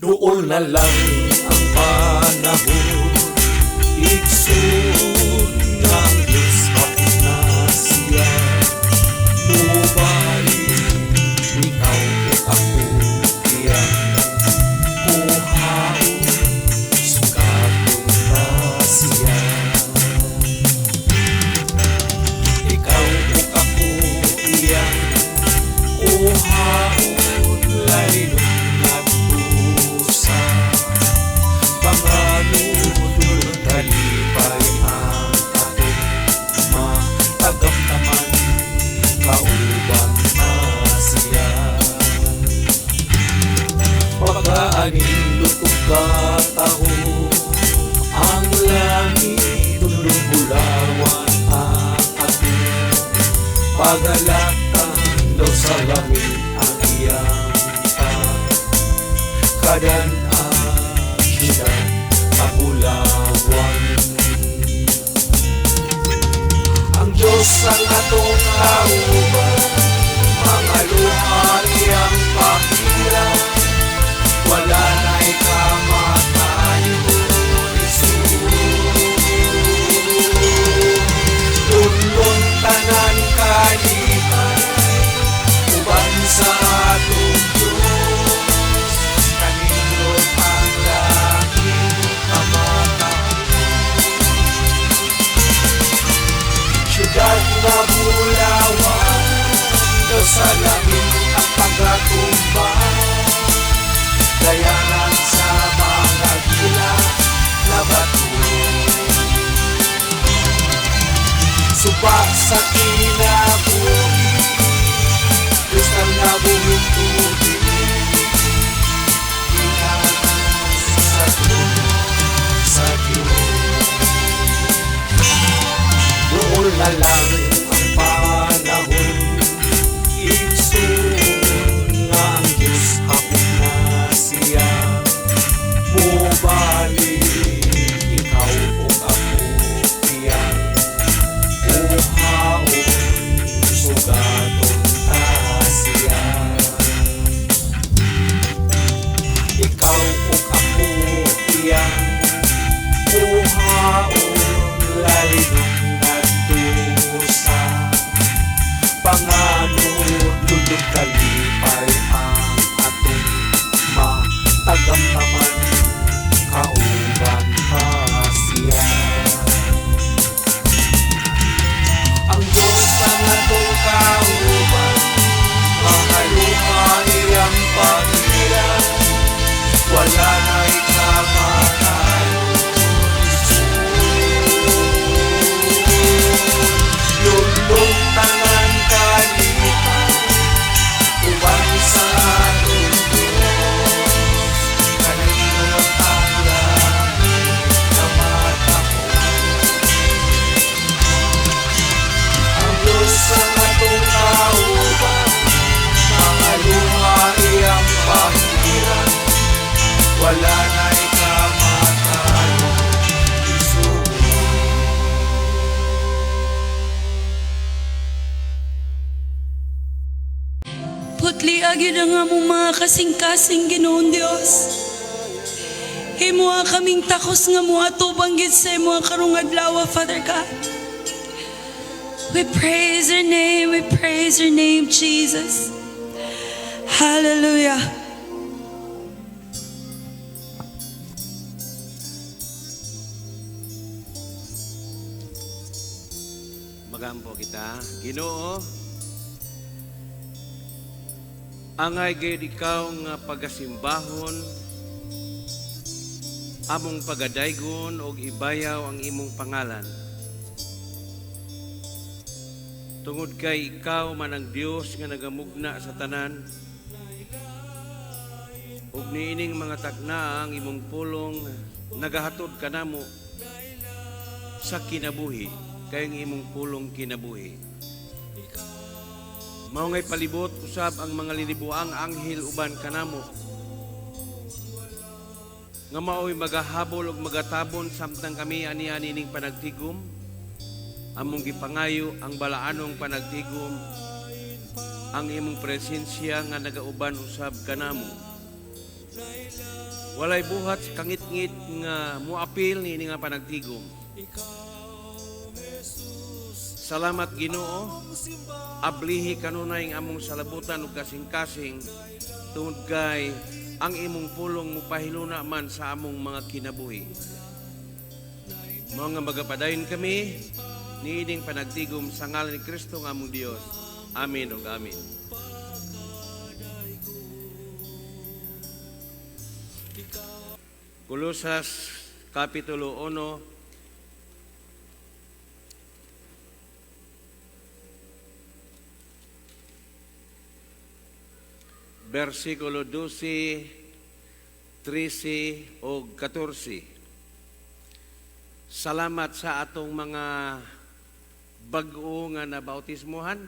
Duol na lang ang panahon, igsoon nga ang Diyos hapit na siya. Mubalik ikaw ug ako iyang kuhaon, sugaton ta siya. Ikaw ug ako iyang kuhaon, laynon ngadto sa panganod, kalipay ang atong matagamtaman, kauban ta siya. Pagkaanindot ug kataho ang langit, dulong bulawan ang atong pagalaktan, daw sa langit ang iyang kadan-an, siyudad kabulawan. Ang Diyos ang atong kauban, mga luha iyang pahiran, wala na'y kamatayon, igsoon. Lunlon tanan kalipay, uban sa atong Diyos, kanindot ang langit kamatahon. Siyudad nga bulawan, daw sa langit ang pagkatumba, dayanan sa mga gila na bato. Suba sa kinabuhi, kristal na buhing tubig, gikan sa trono sa Diyos. Duol na lang ang panahon, igsoon nga ang Diyos hapit na siya. Mubalik ikaw ug ako iyang kuhaon, sugaton ta siya. Ikaw ug ako iyang kuhaon, laynon ngadto sa panganod, lulod kalipay ang atong matagamtaman, kauban ta siya. Ang Diyos ang atong kauban, mga luha iyang pahiran, wala na'y kamatayon, igsoon. Lunlon tanan kalipay, uban sa atong Diyos, kanindot ang langit na matahon. Ang Diyos ang atong kauban, mga luha iyang pahiran, wala na'y kamatayon, igsoon. Putli gyud ang among mga kasing-kasing, Ginoong Dios. Himoa kaming takos nga moatubang gid sa imo karong adlaw, Father God. We praise your name, we praise your name, Jesus. Hallelujah. Magampo kita, Ginoo. Angay gayud ikaw nga pagasimbahon, among pagadaygon og ibayaw ang imong pangalan. Tungod kay ikaw man ang Dios nga nagamugna sa tanan, ug niining mga takna ang imong pulong nagahatod kanamo sa kinabuhi, kay ang imong pulong kinabuhi. Mao ngay palibot usab ang mga linibuang anghel uban kanamo, nga maoy magahabol ug magatabon samtang kami ani-ani ning panagtigom. Among gipangayo ang balaanong panagtigom Ang imong presensya nga nagauban usab kanamo. Walay buhat sa kangitngit nga muapil niini nga panagtigom. Salamat, Ginoo. Ablihi kanunay ang among salabutan ug kasing-kasing tungod kay ang imong pulong mupahiluna man sa among mga kinabuhi. Mga magapadayon kami niining panagtigom sa ngalan ni Kristo nga among Dios. Amen ug amen. Kolosas Kapitulo 1, versikulo 12, 13 o 14. Salamat sa atong mga bag-o nga nabautismohan.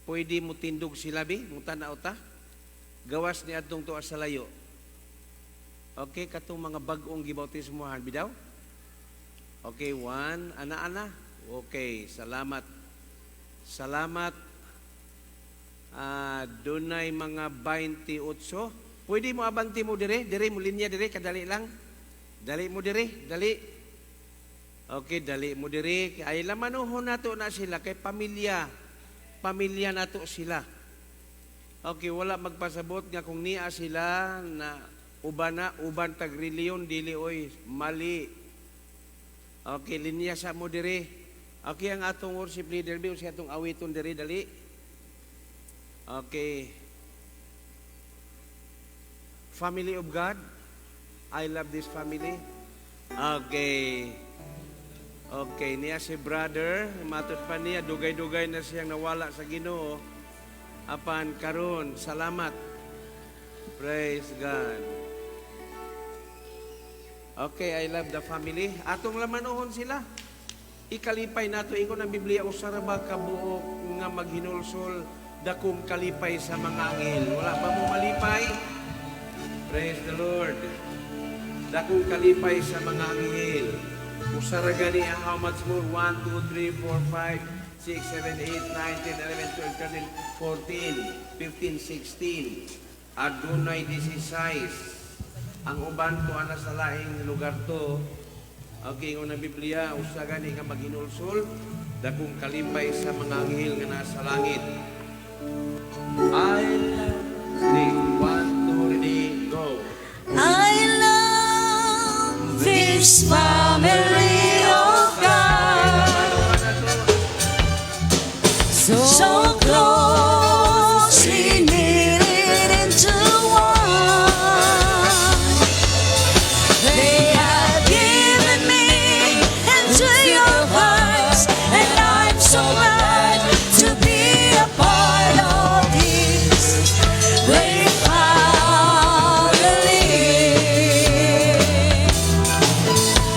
Pwede mo tindog sila bi, mutan-aw ta. Gawas ni atong tuwa sa layo. Okay, katong mga bag-ong gibautismohan bidaw. Okay, one, ana-ana. Okay, salamat. Salamat. Dunay mga 28. Pwede mo abanti mo dire, dire mo linya dire, kadali lang. Dali mo dire, dali. Okay, dali mo dire. Ay lamanuhon nato na sila kay pamilya. Pamilya nato sila. Okay, wala magpasabot nga kung niya sila na uban na uban tag reliyon, dili oy, mali. Okay, linya sa mo dire. Okay, ang atong worship leader bi sa atong awiton dire, dali. Okay. Family of God. I love this family. Okay. Okay, niya si brother, matud pa niya, dugay-dugay na siyang nawala sa Ginoo. Apan karon, salamat. Praise God. Okay, I love the family. Atong lamanuhon sila. Ikalipay nato, ingon ang Biblia, usa ra ba ka buok nga maghinulsol, dakong kalipay sa mga anghel. Wala ba mo malipay? Praise the Lord. Dakong kalipay sa mga anghel. Usa ra gani, how much more? 1, 2, 3, 4, 5, 6, 7, 8, 9, 10, 11, 12, 13, 14, 15, 16. Adunay 16. Ang uban to ana sa laing lugar to. Okay, ingon ang Biblia, usa gani ka maghinulsol, dakong kalipay sa mga anghel nga nasa langit. I love, three, one, two, ready, go. I love this family of God, so closely knitted into one. They have given me into your hearts, and I'm so glad to be a part of this great family.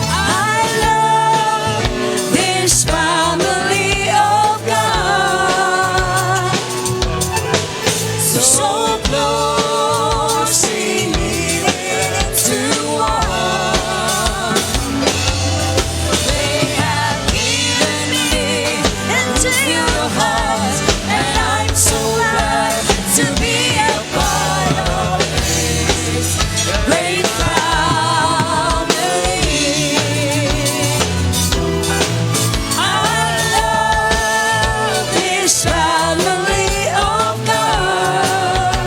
I love this family of God, so closely knitted into one. They have given me into your hearts, and I'm so glad to be a part of this great family. I love this family of God,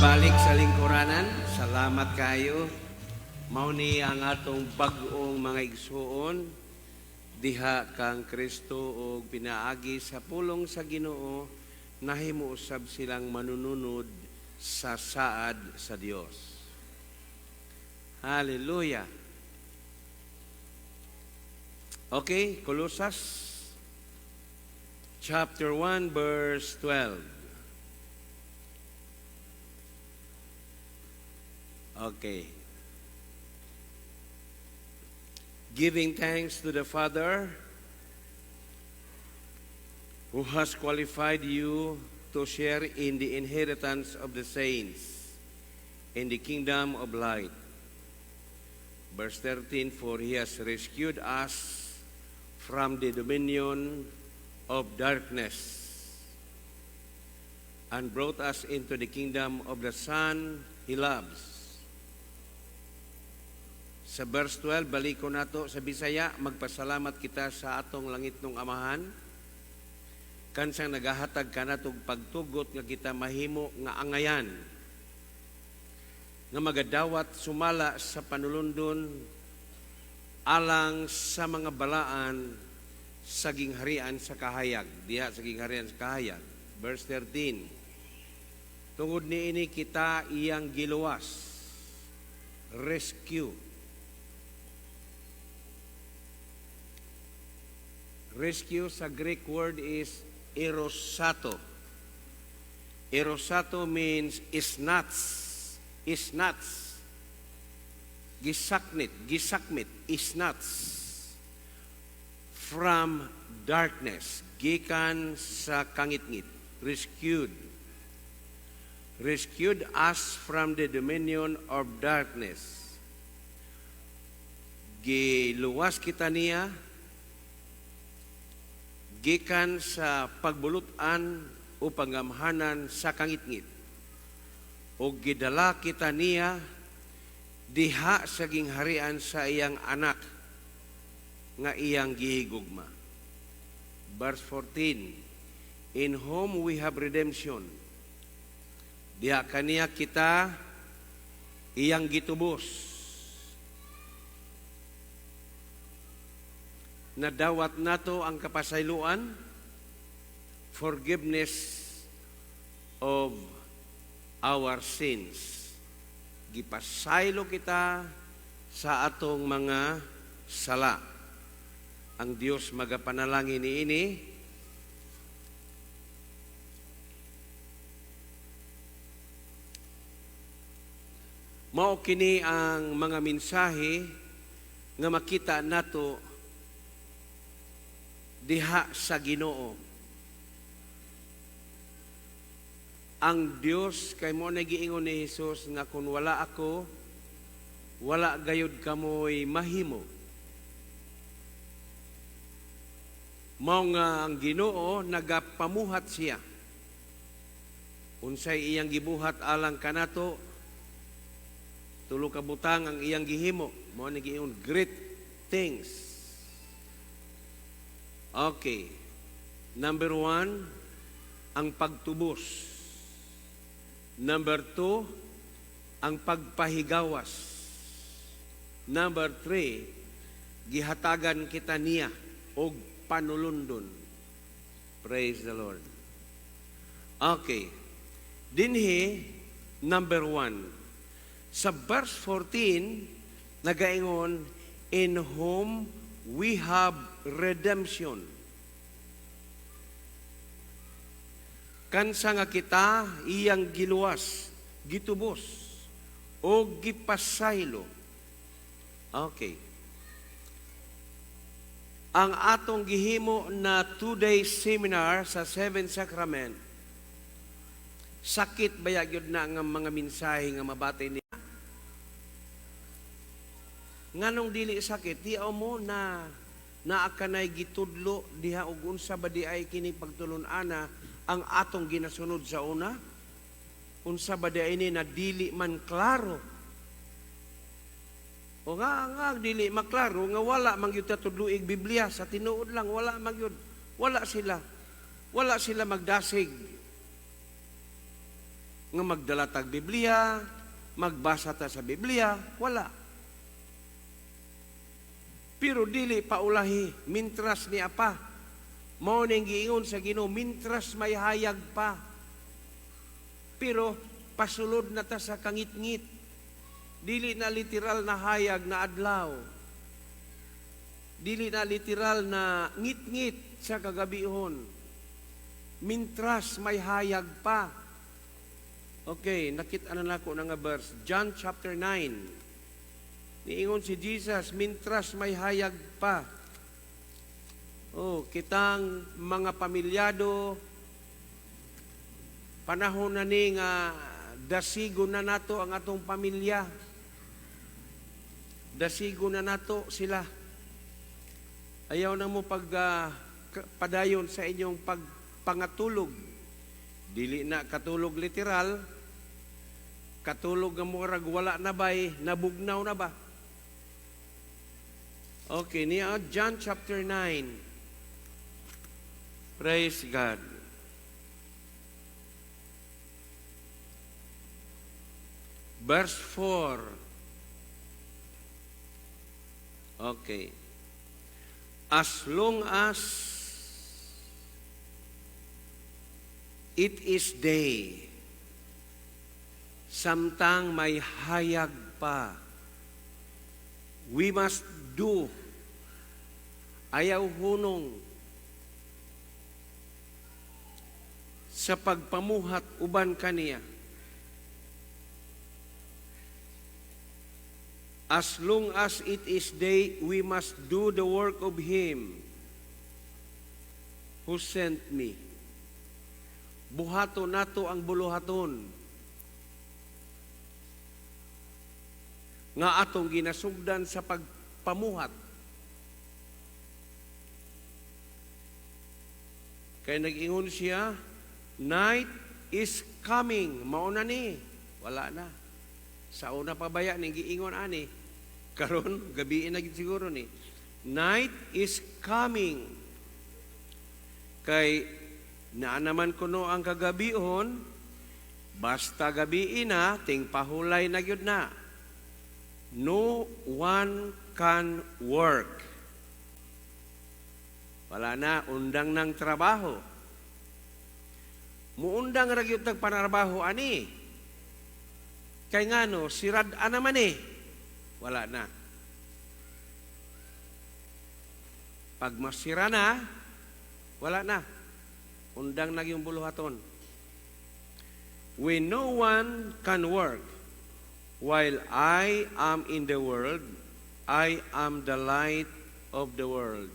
Makabalik sa lingkuranan. Salamat kayo. Mao ni ang atong bag-ong mga igsuon diha kang Kristo og pinaagi sa pulong sa Ginoo, nahimo usab silang manununod sa saad sa Dios. Hallelujah. Okay, Colosas chapter 1 verse 12. Okay. Giving thanks to the Father who has qualified you to share in the inheritance of the saints in the kingdom of light. Verse 13, for he has rescued us from the dominion of darkness and brought us into the kingdom of the Son he loves. Sa verse 12, balik ko nato sa Bisaya, magpasalamat kita sa atong langitnong Amahan, kansang nagahatag kanatog pagtugot nga kita mahimo nga angayan, nga magadawat sumala sa panulundon alang sa mga balaan sa gingharian sa kahayag. Diha sa gingharian sa kahayag. Verse 13, tungod niini kita iyang giluwas, rescue. Rescue sa Greek word is erosato. Erosato means snatch, snatch. Gisaknit, gisakmit, snatch from darkness, gikan sa kangitngit, rescued. Rescued us from the dominion of darkness. Giluwas kita niya gikan sa pagbulutan o panggamhanan sa kangitngit. O gidala kita niya diha sa gingharian sa iyang anak nga iyang gihigugma. Verse 14, in whom we have redemption. Diha kaniya kita iyang gitubos. Nadawat nato ang kapasayloan, forgiveness of our sins. Gipasaylo kita sa atong mga sala. Ang Dios magapanalangin niini. Mao kini ang mga mensahe nga makita nato diha sa Ginoo. Ang Dios kay mo nagiingon ni Hesus nga kun wala ako, wala gayud kamoy mahimo. Mao nga ang Ginoo nagapamuhat siya. Unsay iyang gibuhat alang kanato, tulo ka butang ang iyang gihimo. Mao ni giingon great things. Okay. Number 1, ang pagtubos. Number 2, ang pagpahigawas. Number 3, gihatagan kita niya og panulundon. Praise the Lord. Okay. Dinhi, number 1. Sa verse 14, nagaingon, in whom we have redemption. Kansa nga kita iyang giluwas, gitubos, o gipasaylo. Okay. Ang atong gihimo na 2-day seminar sa Seven Sacrament, sakit baya gyud na nga mga mensahe nga mabati niya. Nganong dili sakit, tiaw mo na naa kanay gitudlo diha og unsa ba di ay kini pagtulon-ana ang atong ginasunod sa una? Unsa ba di ay ni na dili man klaro? O nga dili maklaro nga wala man gyud tatudloig Biblia sa tinuod lang, wala man gyud. Wala sila. Wala sila magdasig. Nga magdala tag Biblia, magbasa ta sa Biblia, wala. Pero dili paulahi, mintras ni apa. Mao ning giingon sa Ginoo, mintras may hayag pa. Pero pasulod na ta sa kangitngit. Dili na literal na hayag na adlaw. Dili na literal na ngit-ngit sa kagabihon. Mintras may hayag pa. Okay, nakita na nako na nga verse. John chapter 9. Niingon si Jesus, mintras may hayag pa. Oh, kitang mga pamilyado, panahon na ni nga dasigo na nato ang atong pamilya. Dasigo na nato sila. Ayaw na mo pag padayon sa inyong pagpangatulog. Dili na katulog literal, katulog nga murag wala na bay, nabugnaw na ba? Okay, niya John chapter 9. Praise God. Verse 4. Okay. As long as it is day, samtang may hayag pa, we must do. Ayaw hunong sa pagpamuhat uban kaniya. As long as it is day, we must do the work of Him who sent me. Buhato nato ang buluhaton nga atong ginasugdan sa pagpamuhat. Kay nag-ingon siya, night is coming. Mauna ni. Wala na. Sa una pa baya ning giingon ani. Karon gabi na gid siguro ni. Night is coming. Kay naa naman kuno ang kagabihon, basta gabi na, ting pahulay na gyud na. No one can work. Wala na, undang ng trabaho. Muundang ra gyud tag panarbaho ani. Kay ngano, sirad naman eh. Wala na. Pag masira na, wala na. Undang na yung buluhaton. When no one can work, while I am in the world, I am the light of the world.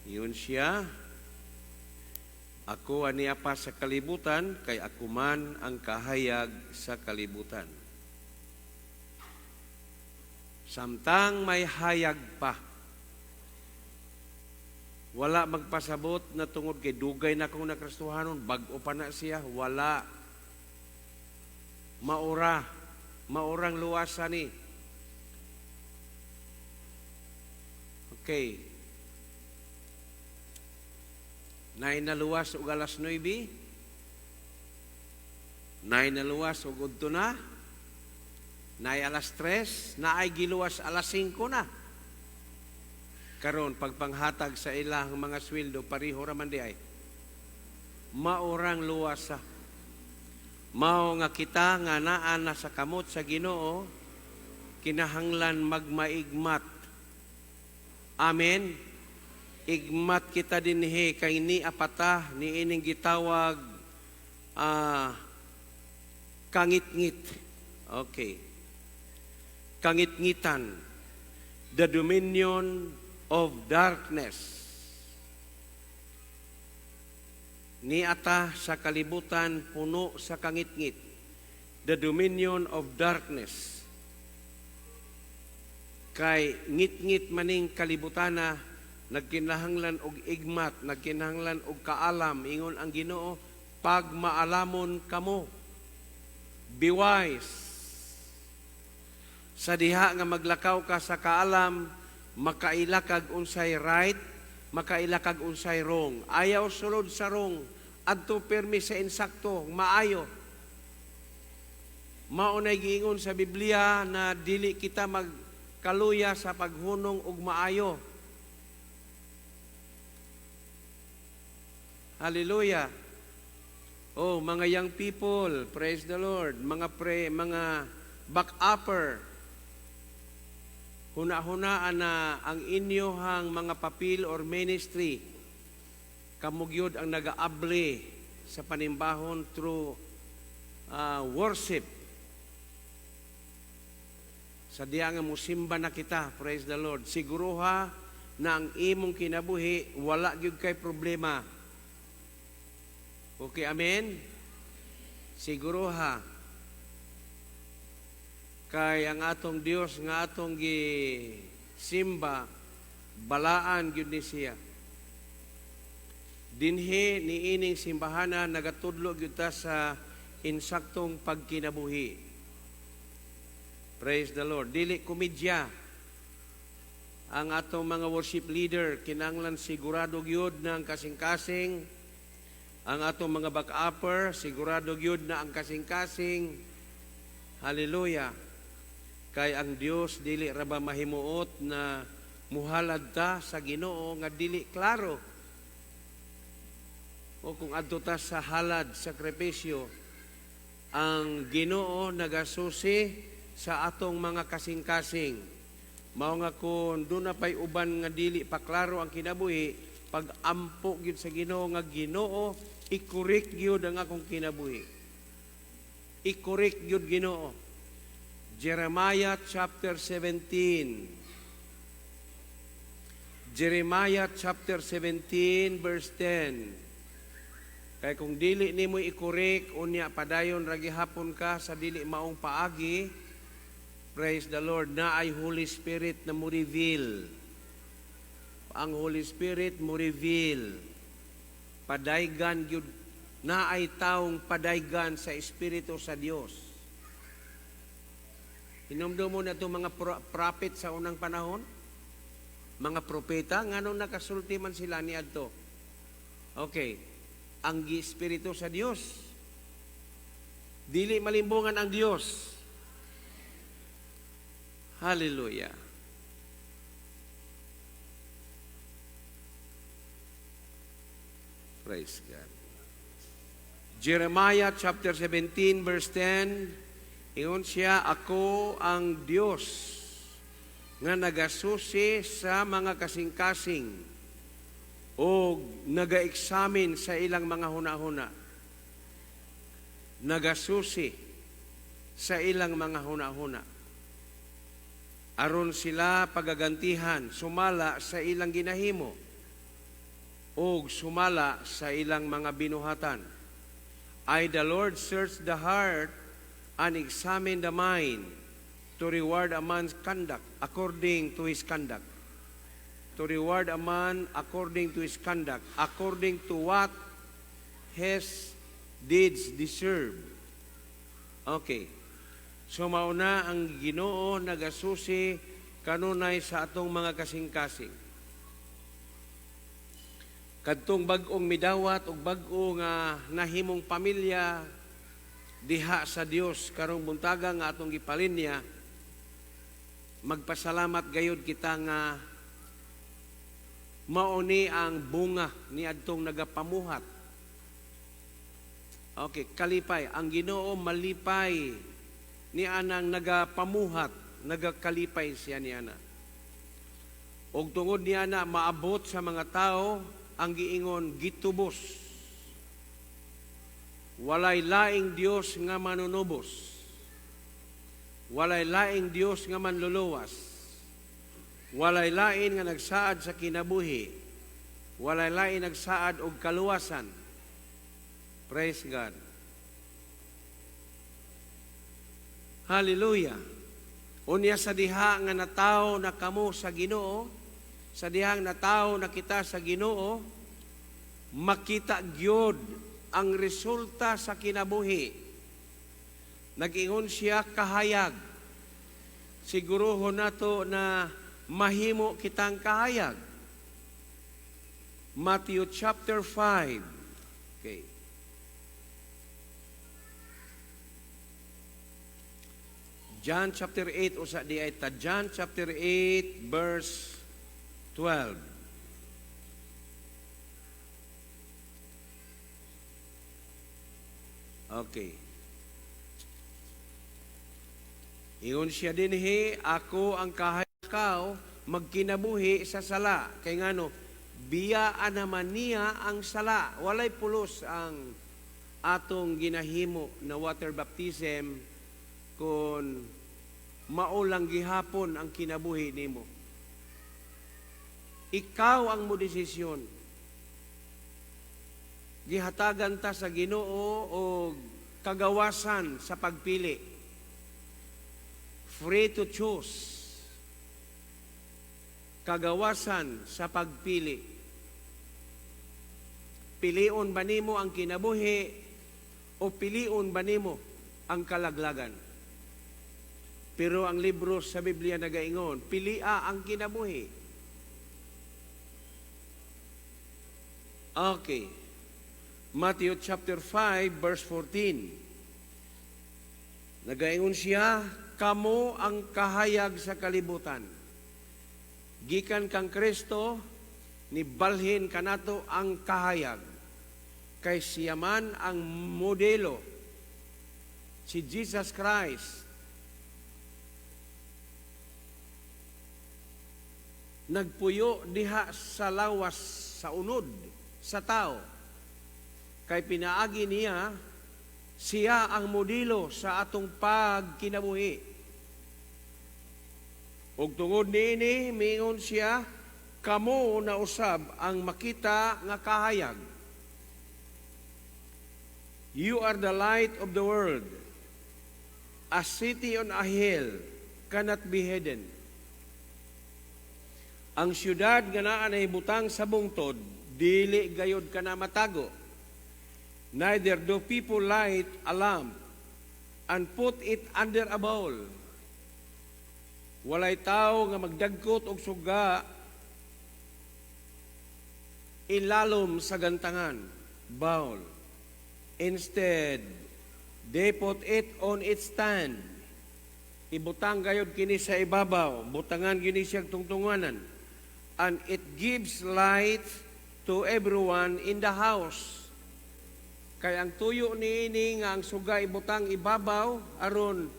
Yun siya. Ako aniya pa sa kalibutan, kay ako man ang kahayag sa kalibutan. Samtang may hayag pa, wala magpasabot na tungod kay dugay na kong nakristuhanon, bag-o pa na siya, wala. Maura, maurang luwasan ni. Okay. Nay naluwas og alas 9. Nay naluwas og udto na. Nay alas 3, naay giluwas alas 5 na. Karon pagpanghatag sa ilang mga sweldo pareho ra man di ay. Maurang luwasa. Mao nga kita nga naa na sa kamot sa Ginoo kinahanglan magmaigmat. Amen. Igmat kita dinhi kay ni apata ni ining gitawag kangitngit. Okay. Kangitngitan. The dominion of darkness. Ni ata sa kalibutan puno sa kangitngit. The dominion of darkness. Kay ngitngit maning kalibutana, nagkinahanglan og igmat, nagkinahanglan og kaalam, ingon ang Ginoo, pagmaalamon kamo. Be wise. Sa diha nga maglakaw ka sa kaalam, makaila kag unsay right, makaila kag unsay wrong. Ayaw sulod sa wrong, Adto permi sa insakto, maayo. Mao nay giingon sa Biblia na dili kita magkaluya sa paghunong og maayo. Hallelujah. Oh, mga young people, praise the Lord. Mga back-upper. Huna-hunaan na ang inyohang mga papel or ministry. Kamo gyud ang nagaabli sa panimbahon through worship. Sa diya nga musimba na kita, praise the Lord. Siguruha na ang imong kinabuhi wala gyud kay problema. Okay, amen? Siguruha. Kay ang atong Dios nga atong gisimba, balaan gyud ni siya. Dinhi niining simbahana nagatudlo gyud ta sa insaktong pagkinabuhi. Praise the Lord. Dili komedya. Ang atong mga worship leader kinanglan sigurado gyud na ang kasing-kasing. Ang atong mga back-upper sigurado gyud na ang kasing-kasing. Hallelujah. Kay ang Dios dili ra ba mahimuot na muhalad ta sa Ginoo nga dili klaro. O kung adto ta sa halad, sakripisyo, ang Ginoo nagasusi sa atong mga kasing-kasing. Mao nga kung doon na pa'y uban nga dili pa klaro ang kinabuhi, pag-ampo gyud sa Ginoo nga, "Ginoo, i-correct gyud ang akong kinabuhi. I-correct gyud, Ginoo." Jeremiah chapter 17. Jeremiah chapter 17 verse 10. Kay kung dili nimo i-correct unya padayon ra gihapon ka sa dili maong paagi, praise the Lord, naay Holy Spirit na mo reveal. Ang Holy Spirit mo reveal. Padaygan gyud, naay taong padaygan sa Espiritu sa Dios. Hinumdum mo na itong mga prophet sa unang panahon? Mga propeta, nganong nakasulti man sila ni adto? Okay. Ang Espiritu sa Dios. Dili malimbungan ang Dios. Hallelujah. Praise God. Jeremiah chapter 17 verse 10, ingon siya, "Ako ang Dios nga nagasusi sa mga kasing-kasing o naga-examine sa ilang mga hunahuna." Nagasusi sa ilang mga hunahuna. Aron sila pagagantihan sumala sa ilang ginahimo o sumala sa ilang mga binuhatan. I, the Lord, search the heart and examine the mind to reward a man's conduct according to his conduct. To reward a man according to his conduct, according to what his deeds deserve. Okay. So mauna ang Ginoo nagasusi kanunay sa atong mga kasing-kasing. Kadtong bag-ong midawat og bag-o nga nahimong pamilya diha sa Dios karong buntaga nga atong gipalinya, magpasalamat gayud kita nga mao ni ang bunga ni adtong nagapamuhat. Okay, kalipay. Ang Ginoo malipay ni anang nagapamuhat, nagakalipay siya ni ana. Og tungod niya na maabot sa mga tao ang giingon gitubos. Walay laing Dios nga manunubos. Walay laing Dios nga manluluwas. Walay lain nga nagsaad sa kinabuhi. Walay lain nagsaad og kaluwasan. Praise God. Hallelujah. Unya sa diha nga natawo na kamo sa Ginoo, sa dihang natawo na kita sa Ginoo, makita gyud ang resulta sa kinabuhi. Nag-ingon siya kahayag. Siguruhon nato na mahimo kitang kahayag. Matthew chapter 5. Okay. John chapter 8 usa di ay ta, John chapter 8 verse 12. Okay. Ingon siya dinhi, "Ako ang kahayag, magkinabuhi sa sala." Kay ngano, biyaan naman niya ang sala. Walay pulos ang atong ginahimo na water baptism kung mao lang gihapon ang kinabuhi nimo. Ikaw ang mo desisyon. Gihatagan ta sa Ginoo og kagawasan sa pagpili. Free to choose. Kagawasan sa pagpili. Pilion ba nimo ang kinabuhi o pilion ba nimo ang kalaglagan? Pero ang libro sa Biblia nagaingon, pilia ang kinabuhi. Okay. Matthew chapter 5 verse 14. Nagaingon siya, "Kamo ang kahayag sa kalibutan." Gikan kang Kristo, nibalhin kanato ang kahayag. Kay siya man ang modelo, si Jesus Christ. Nagpuyo diha sa lawas, sa unod, sa tao. Kay pinaagi niya, siya ang modelo sa atong pagkinabuhi. Ug tungod niini, miingon siya, "Kamo na usab ang makita nga kahayag." You are the light of the world. A city on a hill cannot be hidden. Ang syudad nga naa nay butang sa bungtod, dili gayod kana matago. Neither do people light a lamp and put it under a bowl. Walay tao nga magdagkot og suga ilalom sa gantangan, bowl. Instead, they put it on its stand. Ibutang gayod kini sa ibabaw, butangan kini siyang tungtunganan. And it gives light to everyone in the house. Kay ang tuyo niini nga ang suga ibutang ibabaw aron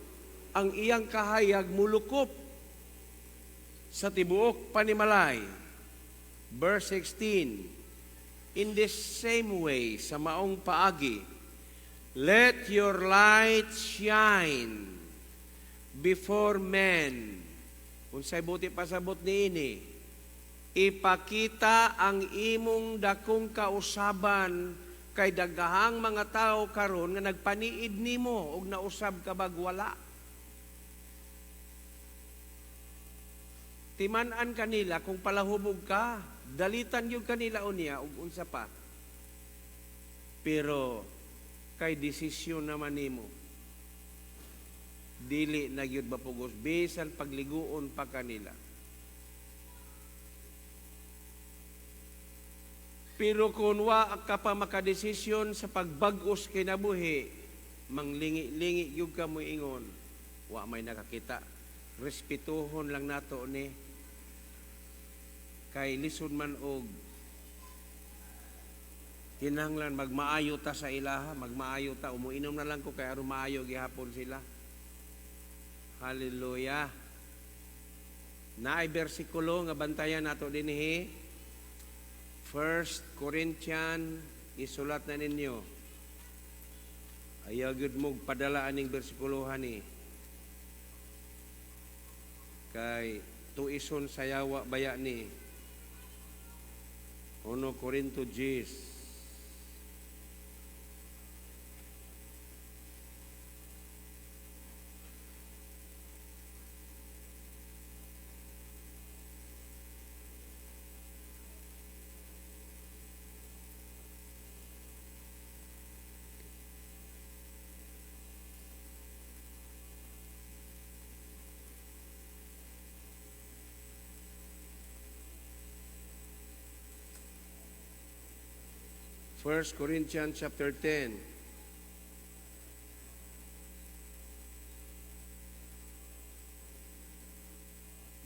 ang iyang kahayag mulukop sa tibuok panimalay. Verse 16, in this same way, sa maong paagi, let your light shine before men. Unsay buot pasabot niini? Ipakita ang imong dakong kausaban kay daghang mga tao karon nga nagpaniid nimo og nausab ka bag wala. Timan-an kanila kung palahubog ka, dalitan gyud kanila unya ug unsa pa. Pero kay desisyon naman nimo. Dili na gyud mapugos bisan pagliguon pa kanila. Pero kung wa ka pa makadesisyon sa pagbag-os kinabuhi, manglingi-lingi gyud ka moingon, wa may nakakita. Respetuhon lang nato ni, kay lisod man og kinahanglan magmaayo ta sa ilaha, magmaayo ta, umuinom na lang ko kay aron maayo gihapon sila. Hallelujah. Naay bersikulo nga bantayan nato dinhi. 1 Corinthians, isulat na ninyo. Ayaw gyud mo padala aning bersikulohan ni. Kay tuison sa yawa baya ni. 1 Corinto 10. 1 Corinthians chapter 10.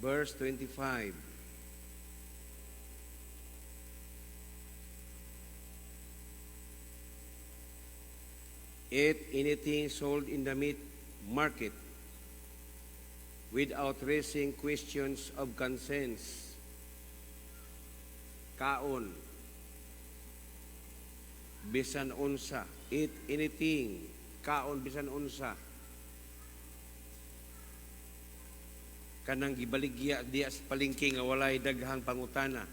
Verse 25. Eat anything sold in the meat market without raising questions of conscience. Kaon. Bisan unsa. Eat anything. Kaon bisan unsa. Kanang gibaligya diya sa palengke nga walay daghang pangutana.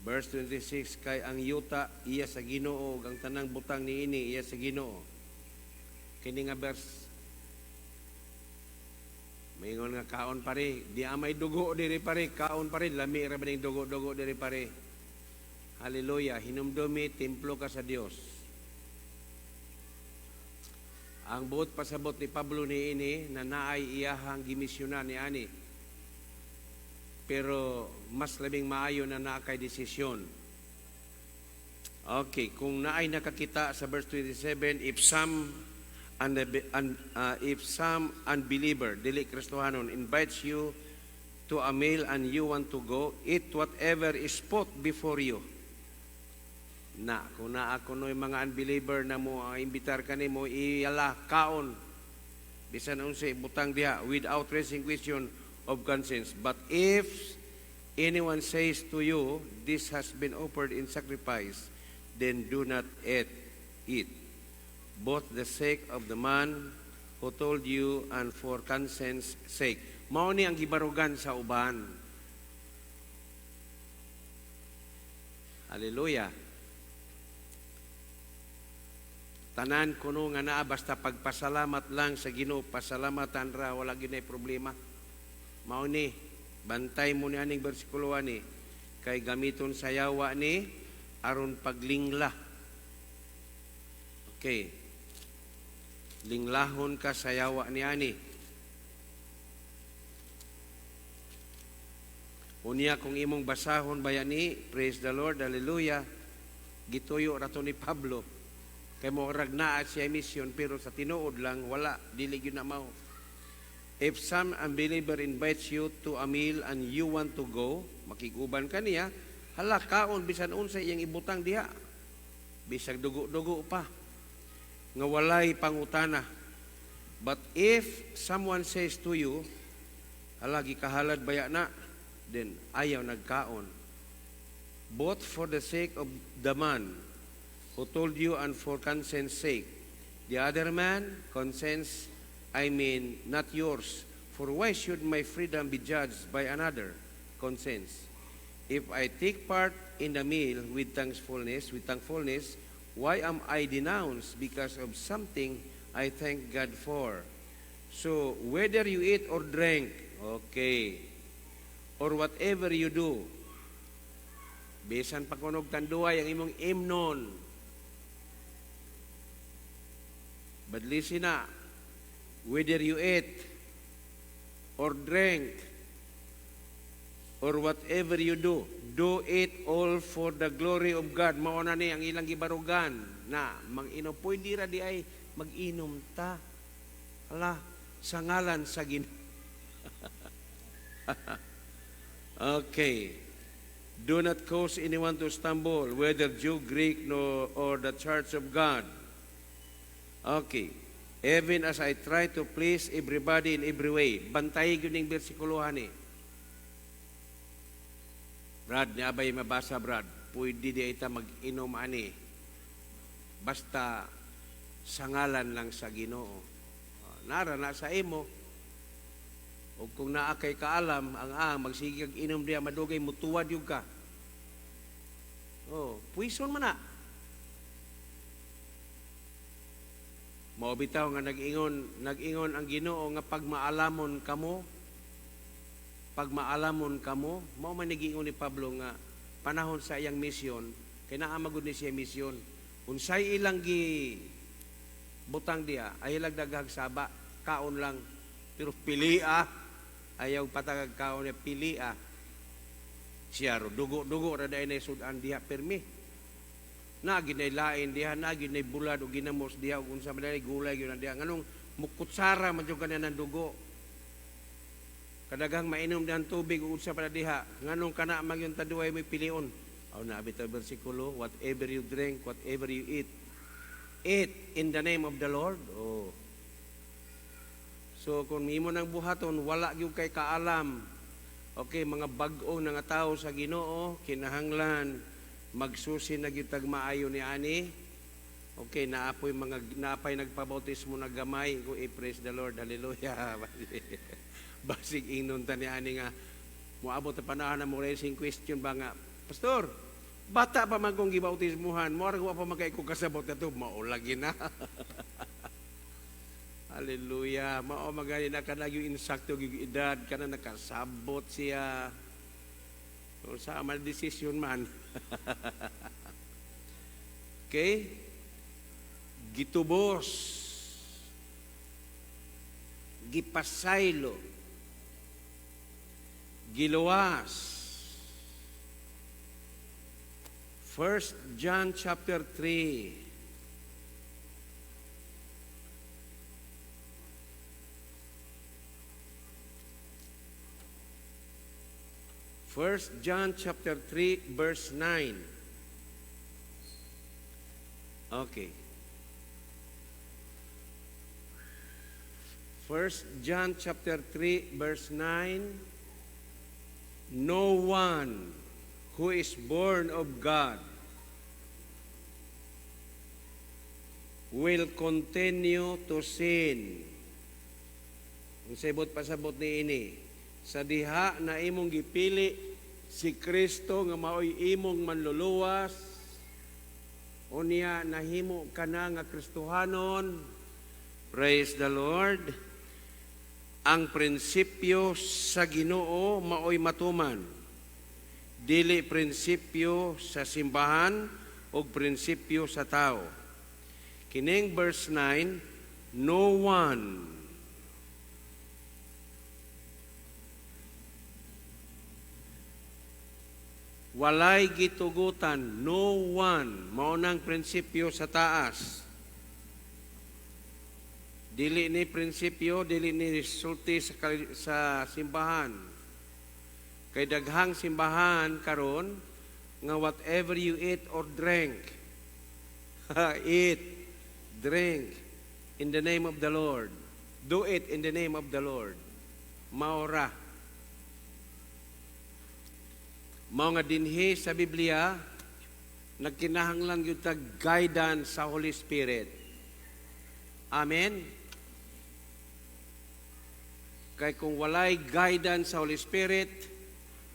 Verse 26, kay ang yuta iya sa Ginoo ug ang tanang butang niini iya sa Ginoo. Kini nga verse, maingon nga kaon pare, di may dugo diri pare, kaon pare, lami ra ba ning dugo-dugo diri pare. Hallelujah, hinumdumi templo ka sa Dios. Ang buot pasabot ni Pablo niini na naay iyahang gimisyonan ni ani. Pero mas labing maayo na naa kay desisyon. Okay, kung naay nakakita sa verse 27, if some unbeliever, dili Kristohanon, invites you to a meal and you want to go, eat whatever is put before you. Na, kung naa kuno'y mga unbeliever na mo imbitar kanimo, iyala kaon. Bisan unsa ibutang diha without raising question of conscience. But if anyone says to you, "This has been offered in sacrifice," then do not eat it, both the sake of the man who told you and for conscience sake. Mao ni ang gibarugan sa uban. Hallelujah. Tanan kuno nga naa basta pagpasalamat lang sa Ginoo, pasalamatan ra, wala ginay problema. Mao ni bantay mo ni aning bersikulo ani kay gamiton sa yawa ni aron paglingla. Okay. Linglahon ka sa yawa ni ani. Unya kung imong basahon bayani, praise the Lord, hallelujah. Gituyo ra to ni Pablo. Kay mo naa siya mission pero sa tinuod lang wala, dili gyud na mao. If some unbeliever invites you to a meal and you want to go, makiguban ka niya, hala kaon bisan unsa iyang ibutang diha. Bisag dugo-dugo pa nga walay pangutana. But if someone says to you, "Hala, gikahalad baya na," then ayaw nagkaon. Both for the sake of the man who told you and for conscience sake. The other man, conscience, I mean, not yours. For why should my freedom be judged by another conscience? If I take part in the meal with thankfulness, why am I denounced because of something I thank God for? So, whether you eat or drink, okay, or whatever you do, bisan pa kunog tanduay ang imong imnon, badlisi na, whether you eat or drink or whatever you do, do it all for the glory of God. Mao na ni ang ilang gibarugan na mag-inom. Pwede ra di ay mag-inom ta. Hala, sa ngalan sa Ginoo. Okay. Do not cause anyone to stumble, whether Jew, Greek, no, or the church of God. Okay. Even as I try to please everybody in every way. Bantay gyud ning bersikulo ni. Brad, niya abay mabasa, Brad? Pwede di ita mag-inom ani. Basta sa ngalan lang sa Ginoo. Nara na sa imo. O kung naa kay kaalam, ang magsigig inom diya madugay mutuwad yung ka. Oh, puison man na. Mao bitaw nga nag-ingon ang Ginoo nga pagmaalamon kamo, mao man giingon ni Pablo nga panahon sa iyang misyon, kay naa magud ni siya misyon. Unsay ilang gi butang diya, ay ilang daghang saba, kaon lang, pero pili ayaw patagag kaon niya, pili Siya ro dugo-dugo ra dai sudan diha permi. Na ginay lain diha, na ginay bulad o ginamos diha ug unsa man dai gulay gyud na diha. Nganong Mukutsara man jud kana ng dugo. Kadaghang mainom ng tubig ug unsa pa na diha. Nganong kana man yung taduay may pilion. Aw na bitaw bersikulo, whatever you drink, whatever you eat, eat in the name of the Lord. Oh. So kung imo nang buhaton, wala gyud kay kaalam. Okay, mga bag-o na nga tao sa Ginoo, kinahanglan magsusi na gyud tag maayo ni ani. Okay, naapoy mga naapay nagpabautismo na gamay ko, i-praise the Lord. Hallelujah. Basig ingnon ta ni ani nga moabot ang panahon na mo raising question ba nga, "Pastor, bata pa man kong gibautismuhan, mo wa pa man kay ko kasabot na to." Mao lagi na. Hallelujah. Mao magani na kana yung insakto gyud edad kana nakasabot siya. So, sa man decision man. Okay? Gitubos. Gipasaylo. Giluwas. First John chapter 3. First John chapter 3 verse 9. Okay. First John chapter 3 verse 9. No one who is born of God will continue to sin. Ang sabot pasabot ni ini, sa diha na imong gipili si Kristo nga maoy imong manluluwas, unya nahimo ka na nga Kristohanon, praise the Lord, ang prinsipyo sa Ginoo maoy matuman. Dili prinsipyo sa simbahan o prinsipyo sa tao. Kining verse 9, no one walay gitugutan, no one, mao nang prinsipyo sa taas. Dili ni prinsipyo, dili ni sulti sa simbahan. Kay daghang simbahan karon nga whatever you eat or drink, eat, drink in the name of the Lord. Do it in the name of the Lord. Maora. Mao nga dinhi sa Biblia nagkinahanglan gyud tag guidance sa Holy Spirit. Amen. Kay kung walay guidance sa Holy Spirit,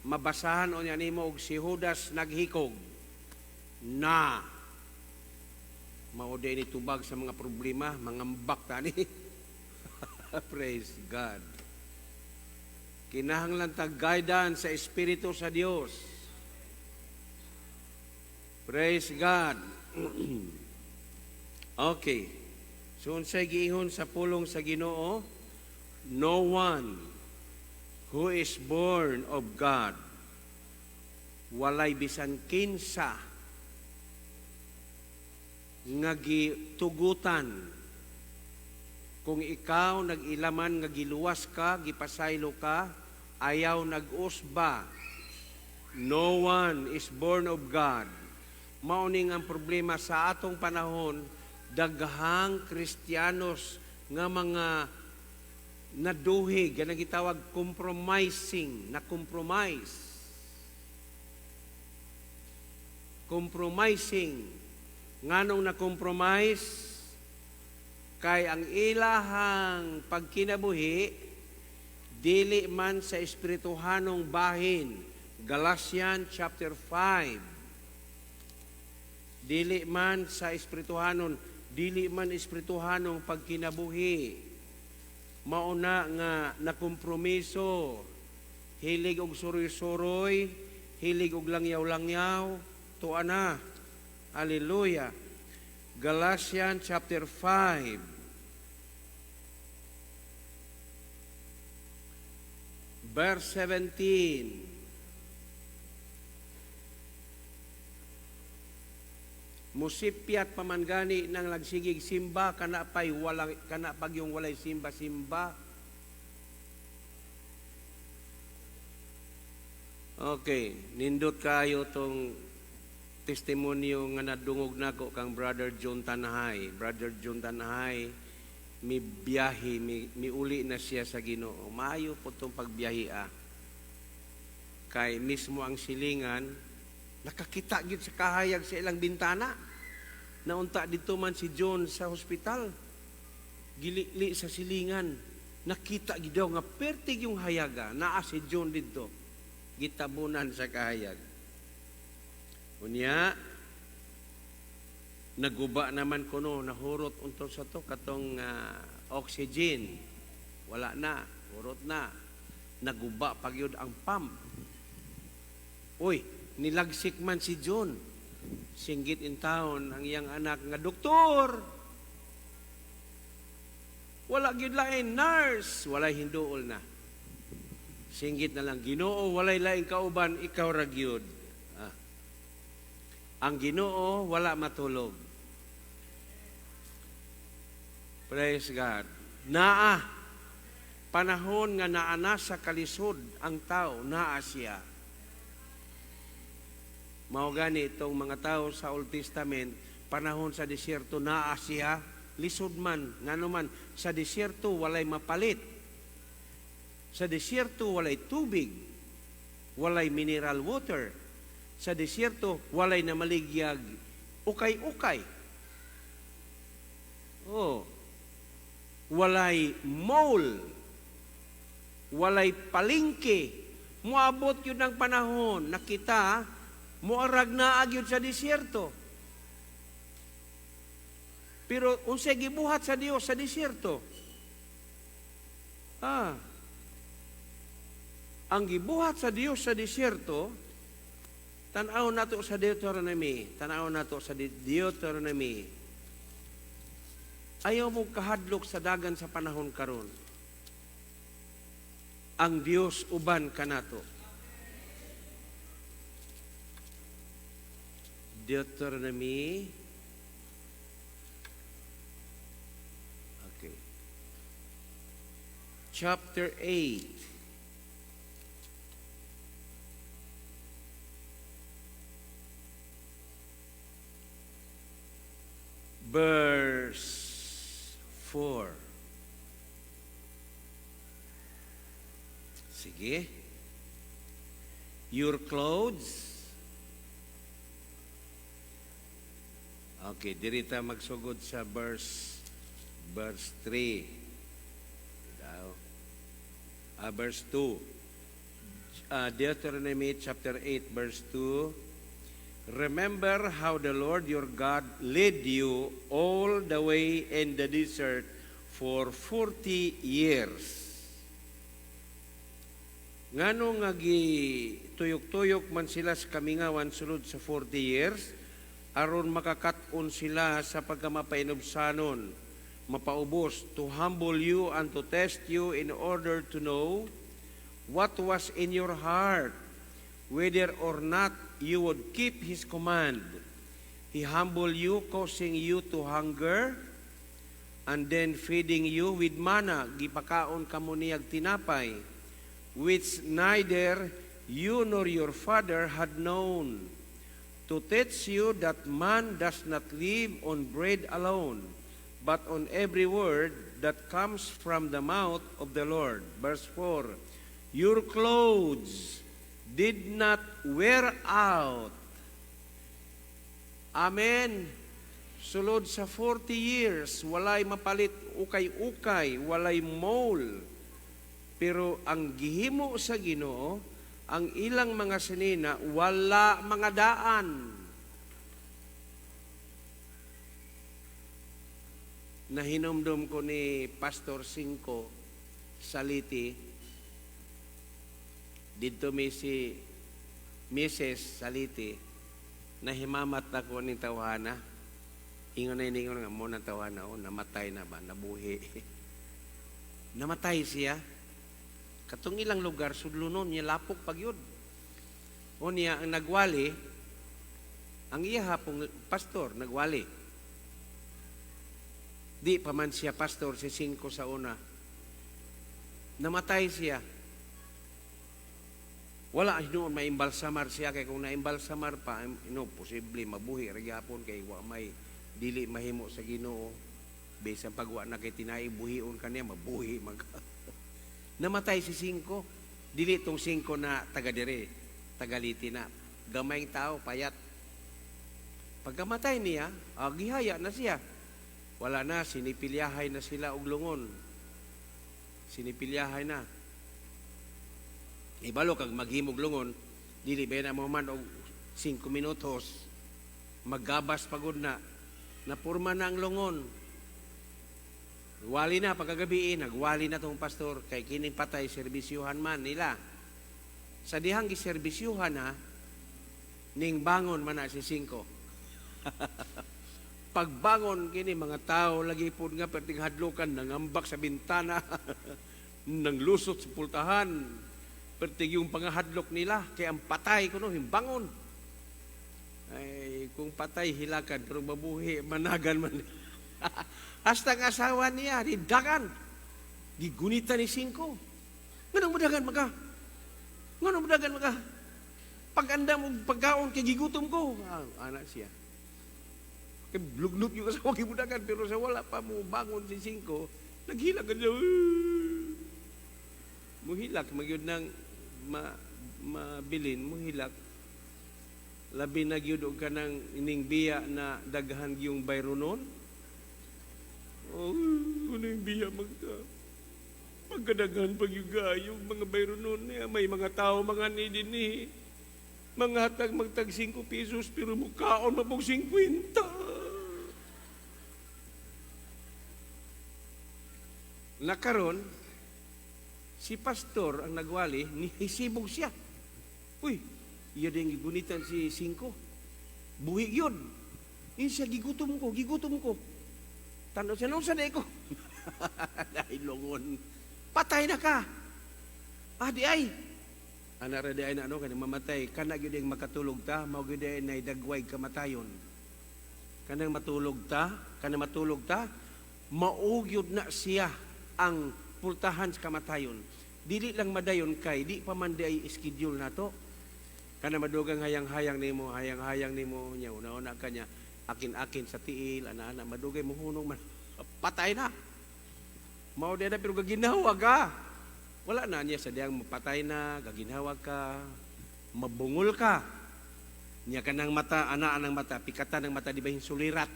mabasahan unya nimo og si Judas naghikog na mao ni tubag sa mga problema, mangambak tani. Praise God. Kinahanglan tag guidance sa Espiritu sa Dios. Praise God. Okay. So unsay giingon sa pulong sa Ginoo? No one who is born of God, walay bisan kinsa nga gitugutan. Kung ikaw nag-ilaman nga giluwas ka, gipasaylo ka, ayaw nag-usba. No one is born of God. Mao ning ang problema sa atong panahon, daghang Kristiyanos nga mga naduhig, ganang gitawag compromising, na compromise. Compromising. Nganong na compromise? Kay ang ilahang pagkinabuhi dili man sa espirituhanong bahin. Galatians chapter 5. Dili man sa espirituhanon, dili man espirituhanong pagkinabuhi. Mauna nga nakompromiso, hilig og suroy-suroy, hilig og langyaw-langyaw, tuwa na. Hallelujah. Galatians chapter 5. Verse 17. Musipyat pa man gani nang nagsigig simba kana pay walang kana pag yung walay simba-simba. Okay, nindot kayo tong testimonyo nga nadungog nako kang Brother John Tanahay. Brother John Tanahay, mi biyahe, mi uli na siya sa Ginoo. Maayo po tong pagbiyahe ah. Kay mismo ang silingan, nakakita gyud sa kahayag sa ilang bintana. Naunta dito man si John sa hospital. Gilili sa silingan. Nakita gyud daw nga pertig yung hayaga. Naa si John dito. Gitabunan sa kahayag. Unya, naguba naman kuno, nahurot unto sa to katong oxygen. Wala na, hurot na. Naguba pa gyud ang pump. Uy, nilagsik man si John. Singgit in town ang iyang anak nga doktor. Wala gyud lain nurse, walay hinduol na. Singgit na lang, Ginoo, walay laing kauban, ikaw ra gyud. Ah. Ang Ginoo wala matulog. Praise God. Naa panahon nga naa na sa kalisod ang tao, naa siya. Mao gani itong mga tao sa Old Testament, panahon sa disyerto naa siya, lisod man, ngano man sa disyerto walay mapalit. Sa disyerto walay tubig, walay mineral water. Sa disyerto walay namaligyag ukay-ukay. Oh. Walay mall, walay palengke. Moabot yun ang panahon nakita moarag na gyud sa disyerto. Pero unsay gibuhat sa Dios sa disyerto? Ah. Ang gibuhat sa Dios sa disyerto, tan-aw nato sa Deuteronomy, tan-aw nato sa Deuteronomy. Ayaw mo kahadlok sa dagan sa panahon karon. Ang Dios uban kanato. Deuteronomy. Okay. Chapter 8. Verse 4. Sige. Your clothes. Okay, dirita magsugod sa verse 3. Daw. Verse 2. Deuteronomy chapter 8 verse 2. Remember how the Lord your God led you all the way in the desert for 40 years. Ngano nga tuyok-tuyok man sila sa kamingawan sulod sa 40 years, aron makakat-on sila sa pagkamapainubsanon, mapaubos, to humble you and to test you in order to know what was in your heart, whether or not you would keep His command. He humbled you, causing you to hunger, and then feeding you with manna, gipakaon kamo niyag tinapay, which neither you nor your father had known, to teach you that man does not live on bread alone, but on every word that comes from the mouth of the Lord. Verse 4, your clothes did not wear out. Amen. Sulod sa 40 years, walay mapalit ukay-ukay, walay mole. Pero ang gihimo sa Ginoo, ang ilang mga sinina, wala mga daan. Nahinumdum ko ni Pastor Cinco Saliti, didto mi si Mrs. Saliti, nahimamat ako ni tawhana. Ingon na ingon nga mo na tawhana, oh, namatay na ba, nabuhi. Namatay siya. Katong ilang lugar, sudlonon niya lapok pag yun. O niya, ang nagwali, Ang iya hapong pastor nagwali. Di pa man siya pastor si Cinco sa una. Namatay siya. Wala hinuon maimbalsamar siya kay kung naimbalsamar pa, no, posible mabuhi ra gyapon kay wa may dili mahimo sa Ginoo. Bisan pag wa na kay tinai buhion kaniya, mabuhi mag. Namatay si Cinco. Dili tong Cinco na taga dire, taga Leyte na. Gamayng tao, payat. Pagkamatay niya, gihaya na siya. Wala na, sinipilyahay na sila og lungon. Sinipilyahay na. Ibalo kag maghimog lungon, dili ba na mo man og 5 minutos, maggabas pagod na, napurma na ang lungon. Wali na pagkagabi, nagwali na tong pastor kay kining patay serbisyuhan man nila. Sa dihang giserbisyuhan na, ning bangon man na si Cinco. Pagbangon kini mga tao lagi pud nga perting hadlukan, nangambak sa bintana, nang lusot sa pultahan, perting yung pangahadlok nila kay ang patay kuno himbangon. Ay kung patay hilakan, pero mabuhi managan man. Hasta ang asawa niya didagan, gigunita ni Cinco. Nganong mudagan maka? Nganong mudagan maka? Pag-andam og pagkaon kay gigutom ko. Ah, anak siya. Kay lugnot yung asawa gibudagan, pero sa wala pa mo bangon si Cinco, naghilak ka siya. Muhilak magyud nang mabilin, muhilak. Labi na gyud og kanang ining biya na daghan gyung bayronon. Oh, ining biya magka. Pagkadaghan pag yung mga bayronon niya, may mga tao mga ni dinhi. Mga hatag magtag 5 pesos pero mukaon mabog 50. Nakaron, si pastor ang nagwali, nihisibog siya. Uy, iya din gigunitan si Cinco. Buhi yun. Yun siya, gigutom ko, gigutom ko. Tanaw siya, nung sanay ko. Dahil longon. Patay na ka. Ah, di ay. Ana ra di ay na ano, kanang mamatay. Kana gyud ang makatulog ta, mao gyud ay naidagway kamatayon. Kanang matulog ta, kanang matulog ta, mao gyud na siya ang pultahan sa kamatayon. Dili lang madayon kay di pa man di ay schedule nato. Kana madugang hayang-hayang nimo, hayang-hayang nimo nya una-una kanya akin-akin sa tiil, ana-ana madugay mohunong man patay na. Mao di na pero gaginhawa ka. Wala na niya sa diyang mapatay na, gaginhawa ka, mabungol ka. Niya kanang mata, ana anang mata, pikatan ng mata di ba sulirat.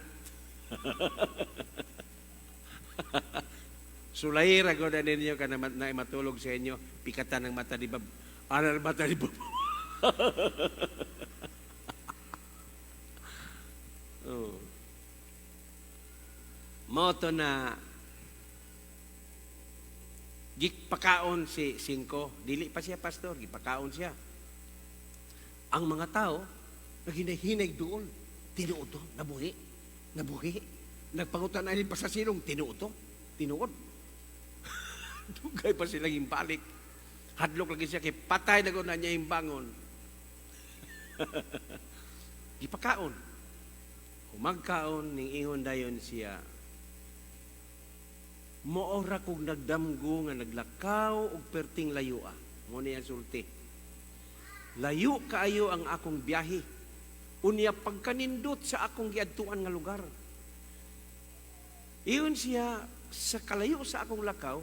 Sulay ra gud ninyo kana na matulog sa inyo, pikatan ng mata di ba? Ana ng mata di ba? Oh. Mao to na gipakaon si Cinco, dili pa siya pastor, gipakaon siya. Ang mga tao naghinay-hinay doon, tinuod to, nabuhi, nabuhi. Nagpangutan na pa sa silong, tinuod to, tinuod. Dugay pa silang imbalik. Hadlok lagi siya kay patay na na niya imbangon. Gipakaon. Humagkaon ning ingon dayon siya. Moora kog nagdamgo nga naglakaw og perting layoa. Mo ni ang sulti. Layo kaayo ang akong biyahe. Unya pagkanindot sa akong giadtuan nga lugar. Iyon siya sa kalayo sa akong lakaw,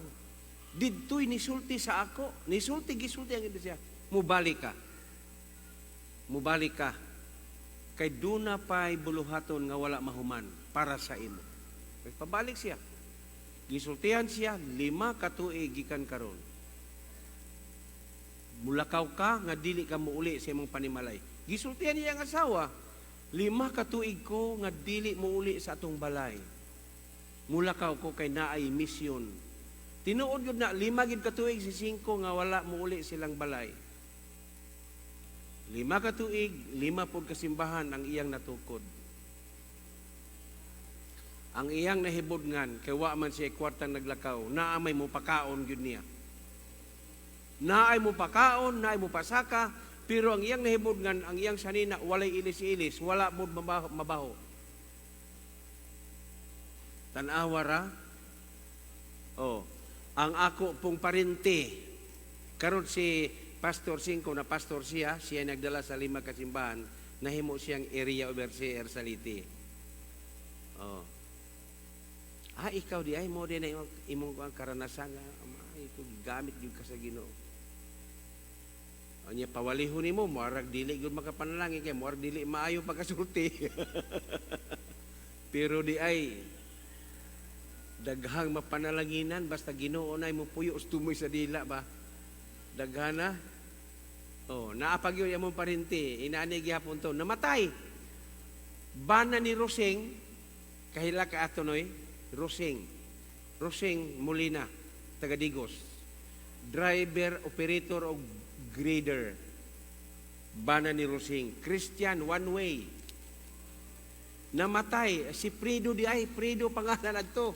didto'y nisulti sa ako, nisulti gisulti ang siya, mubalik ka. Mubalik ka. Kay duna pa'y buluhaton nga wala mahuman para sa imo. Kay pabalik siya. Gisultihan siya 5 ka tuig gikan karon. Mulakaw ka nga dili ka muuli sa imong panimalay. Gisultihan niya ang asawa, 5 ka tuig ko nga dili muuli sa atong balay. Mulakaw ko kay naay misyon. Tinuod gyud na 5 gid ka tuig si 5 nga wala muuli silang balay. 5 ka tuig, 5 pod kasimbahan ang iyang natukod. Ang iyang nahibudngan kay wa man siya kwartang naglakaw, naa may mopakaon gyud niya. Naay mopakaon, naay mopasaka, Pero ang iyang nahibudngan, ang iyang sanina, walay ilis-ilis, wala mo mabaho, mabaho. Tanawa ra. Oh, ang ako pong parente, karon si Pastor Cinco na pastor siya, siya nagdala sa lima kasimbahan, nahimo siyang area overseer sa Leyte. Oh. Ah, ikaw di ay mo din na imong, imong ang karanasan nga ay ito gamit gyud ka sa Ginoo. Anya pawalihon nimo, moarag dili gyud makapanalangin kay moarag dili maayo pagkasulti. Pero di ay daghang mapanalanginan basta Ginoo na mo puyo tumoy sa dila ba. Daghana. Oh, naa pa gyud among parente, inaani gihapon to, namatay. Bana ni Roseng, kahila ka ato noy, Roseng. Roseng Molina, taga Digos. Driver, operator og grader. Bana ni Roseng, Christian, one way. Namatay si Fredo di ay, Fredo pangalan adto.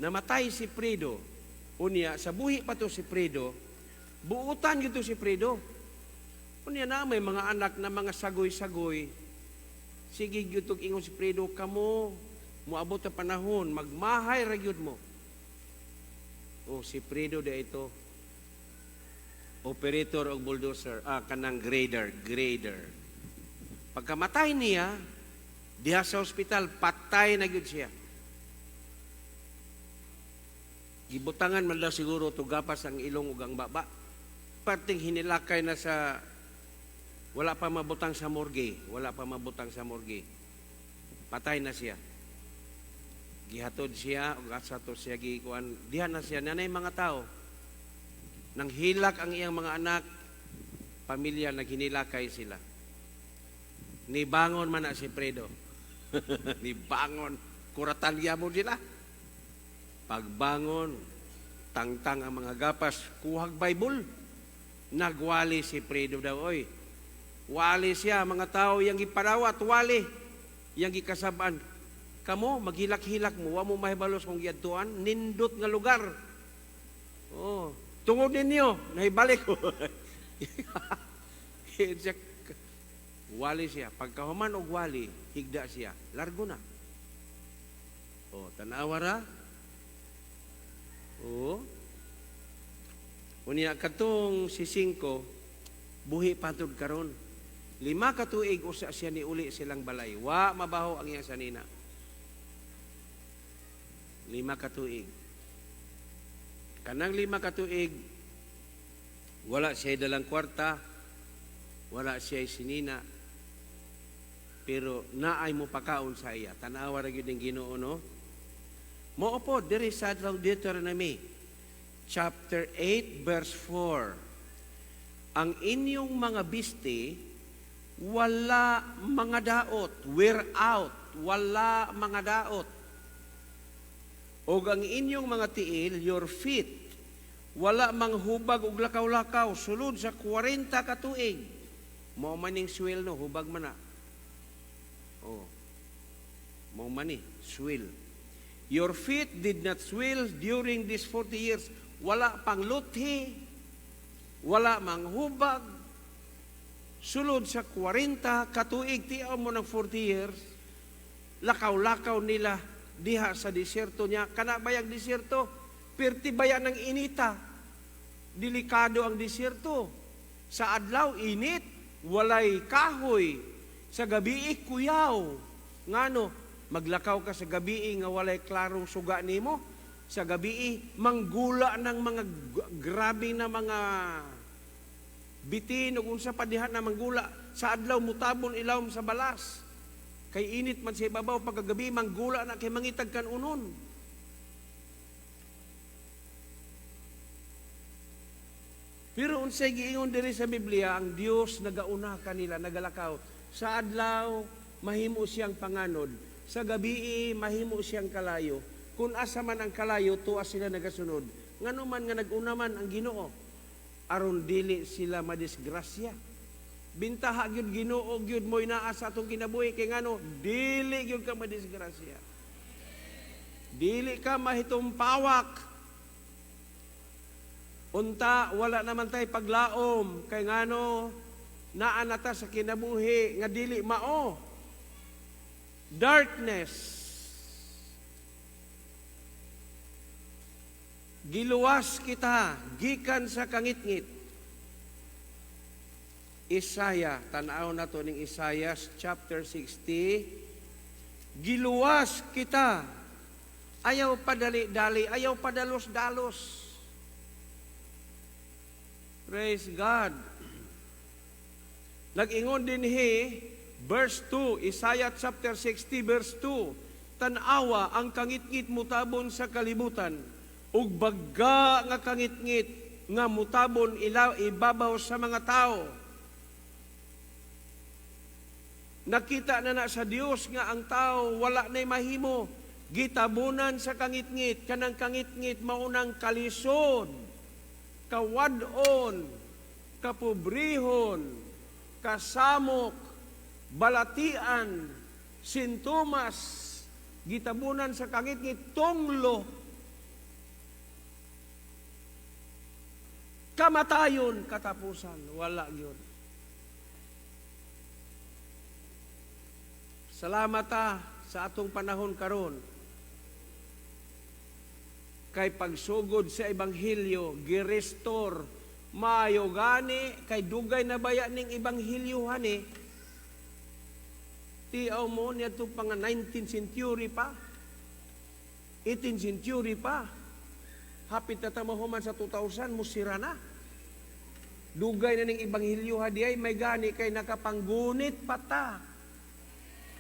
Namatay si Fredo. Unya sa buhi pa to si Fredo, buutan gyud to si Fredo. Unya na may mga anak na mga sagoy-sagoy. Sige gyud tog ingon si Fredo, kamo moabot ang panahon, magmahay ra gyud mo. Oh, si Fredo di ito. Operator og bulldozer, kanang grader, grader. Pagkamatay niya, diha sa ospital, patay na gyud siya. Gibutangan man daw siguro tugapas ang ilong ug ang baba. Parting hinilakay na sa, wala pa mabutang sa morgue, wala pa mabutang sa morgue. Patay na siya. Gihatod siya ug asa to siya gikuan. Diha na siya nanay mga tao. Nang hilak ang iyang mga anak, pamilya, naghinilakay sila. Nibangon man na si Fredo. Nibangon. Kuratan gyapon sila. Pagbangon, tangtang ang mga gapas, kuhag Bible. Nagwali si Fredo daw, oy. Wali siya, mga tao yang giparawat, wali. Yang gikasabaan. Kamo, maghilak-hilak mo, wa mo mahibalos kung giadtuan, nindot nga lugar. Oh, tungod ninyo, nahibalik ko. Wali siya. Pagkahuman og wali, higda siya. Largo na. Oh, tanawa ra. Oh. Unya katong si Singko, buhi patud karon. 5 ka tuig usa siya ni uli silang balay. Wa mabaho ang iyang sanina. 5 ka tuig. Kanang 5 ka tuig, wala siya dalang kwarta, wala siya sinina, pero naay mo pakaon sa iya. Tanawa ra gyud ning Ginoo, no? Mao po diri sa Deuteronomy chapter 8 verse 4. Ang inyong mga bisti wala mga daot, wear out, wala mga daot. Og ang inyong mga tiil, your feet, wala manghubag og lakaw-lakaw sulod sa 40 ka tuig. Mao man ning swell, no, hubag man na. Oh. Mao man ni swell. Your feet did not swell during these 40 years. Wala pang luthi, wala manghubag. Sulod sa 40 katuig, tiaw mo ng 40 years, lakaw-lakaw nila diha sa disyerto niya. Kana bayang disyerto? Perti baya ng inita. Delikado ang disyerto. Sa adlaw, init, walay kahoy. Sa gabi, kuyaw. Ngano, maglakaw ka sa gabi nga walay klarong suga nimo. Sa gabi, manggula ng mga grabe na mga bitin ug unsa pa diha na manggula. Sa adlaw mutabon ilawom sa balas. Kay init man sa ibabaw, pagkagabi manggula na kay mangitag kan unon. Pero unsay giingon diri sa Biblia, ang Dios nagauna kanila, nagalakaw. Sa adlaw mahimo siyang panganod, sa gabi mahimo siyang kalayo. Kung asa man ang kalayo, tuwa sila nagasunod. Ngano man nga naguna man ang Ginoo, aron dili sila madisgrasya. Bintaha gyud Ginoo gyud mo'y naa sa atong kinabuhi kay ngano dili gyud ka madisgrasya. Dili ka mahitumpawak. Unta wala naman tay paglaom kay ngano Naa na ta sa kinabuhi nga dili mao. Darkness. Giluwas kita gikan sa kangitngit. Isaiah, tanaw na to ning Isaiah chapter 60. Giluwas kita. Ayaw padali-dali, ayaw padalos-dalos. Praise God. Nag-ingon dinhi, verse 2, Isaiah chapter 60 verse 2. Tan-awa ang kangitngit mutabon sa kalibutan ug bagga nga kangitngit nga mutabon ilaw ibabaw sa mga tao. Nakita na na sa Dios nga ang tao wala na'y mahimo. Gitabunan sa kangitngit, kanang kangitngit maunang kalisod, kawad-on, kapobrehon, kasamok, balatian, sintomas, gitabunan sa kangitngit, tunglo, kamatayon, katapusan, wala yun. Salamat ta sa atong panahon karon. Kay pagsugod sa ebanghelyo, gi-restore, maayo gani kay dugay na baya ning ebanghelyo hani. Tiaw mo niadto pa nga 19th century pa. 18th century pa. Hapit na ta mahuman sa 2000, musira na. Dugay na ning ebanghelyo hadiay, may gani kay nakapanggunit pa ta.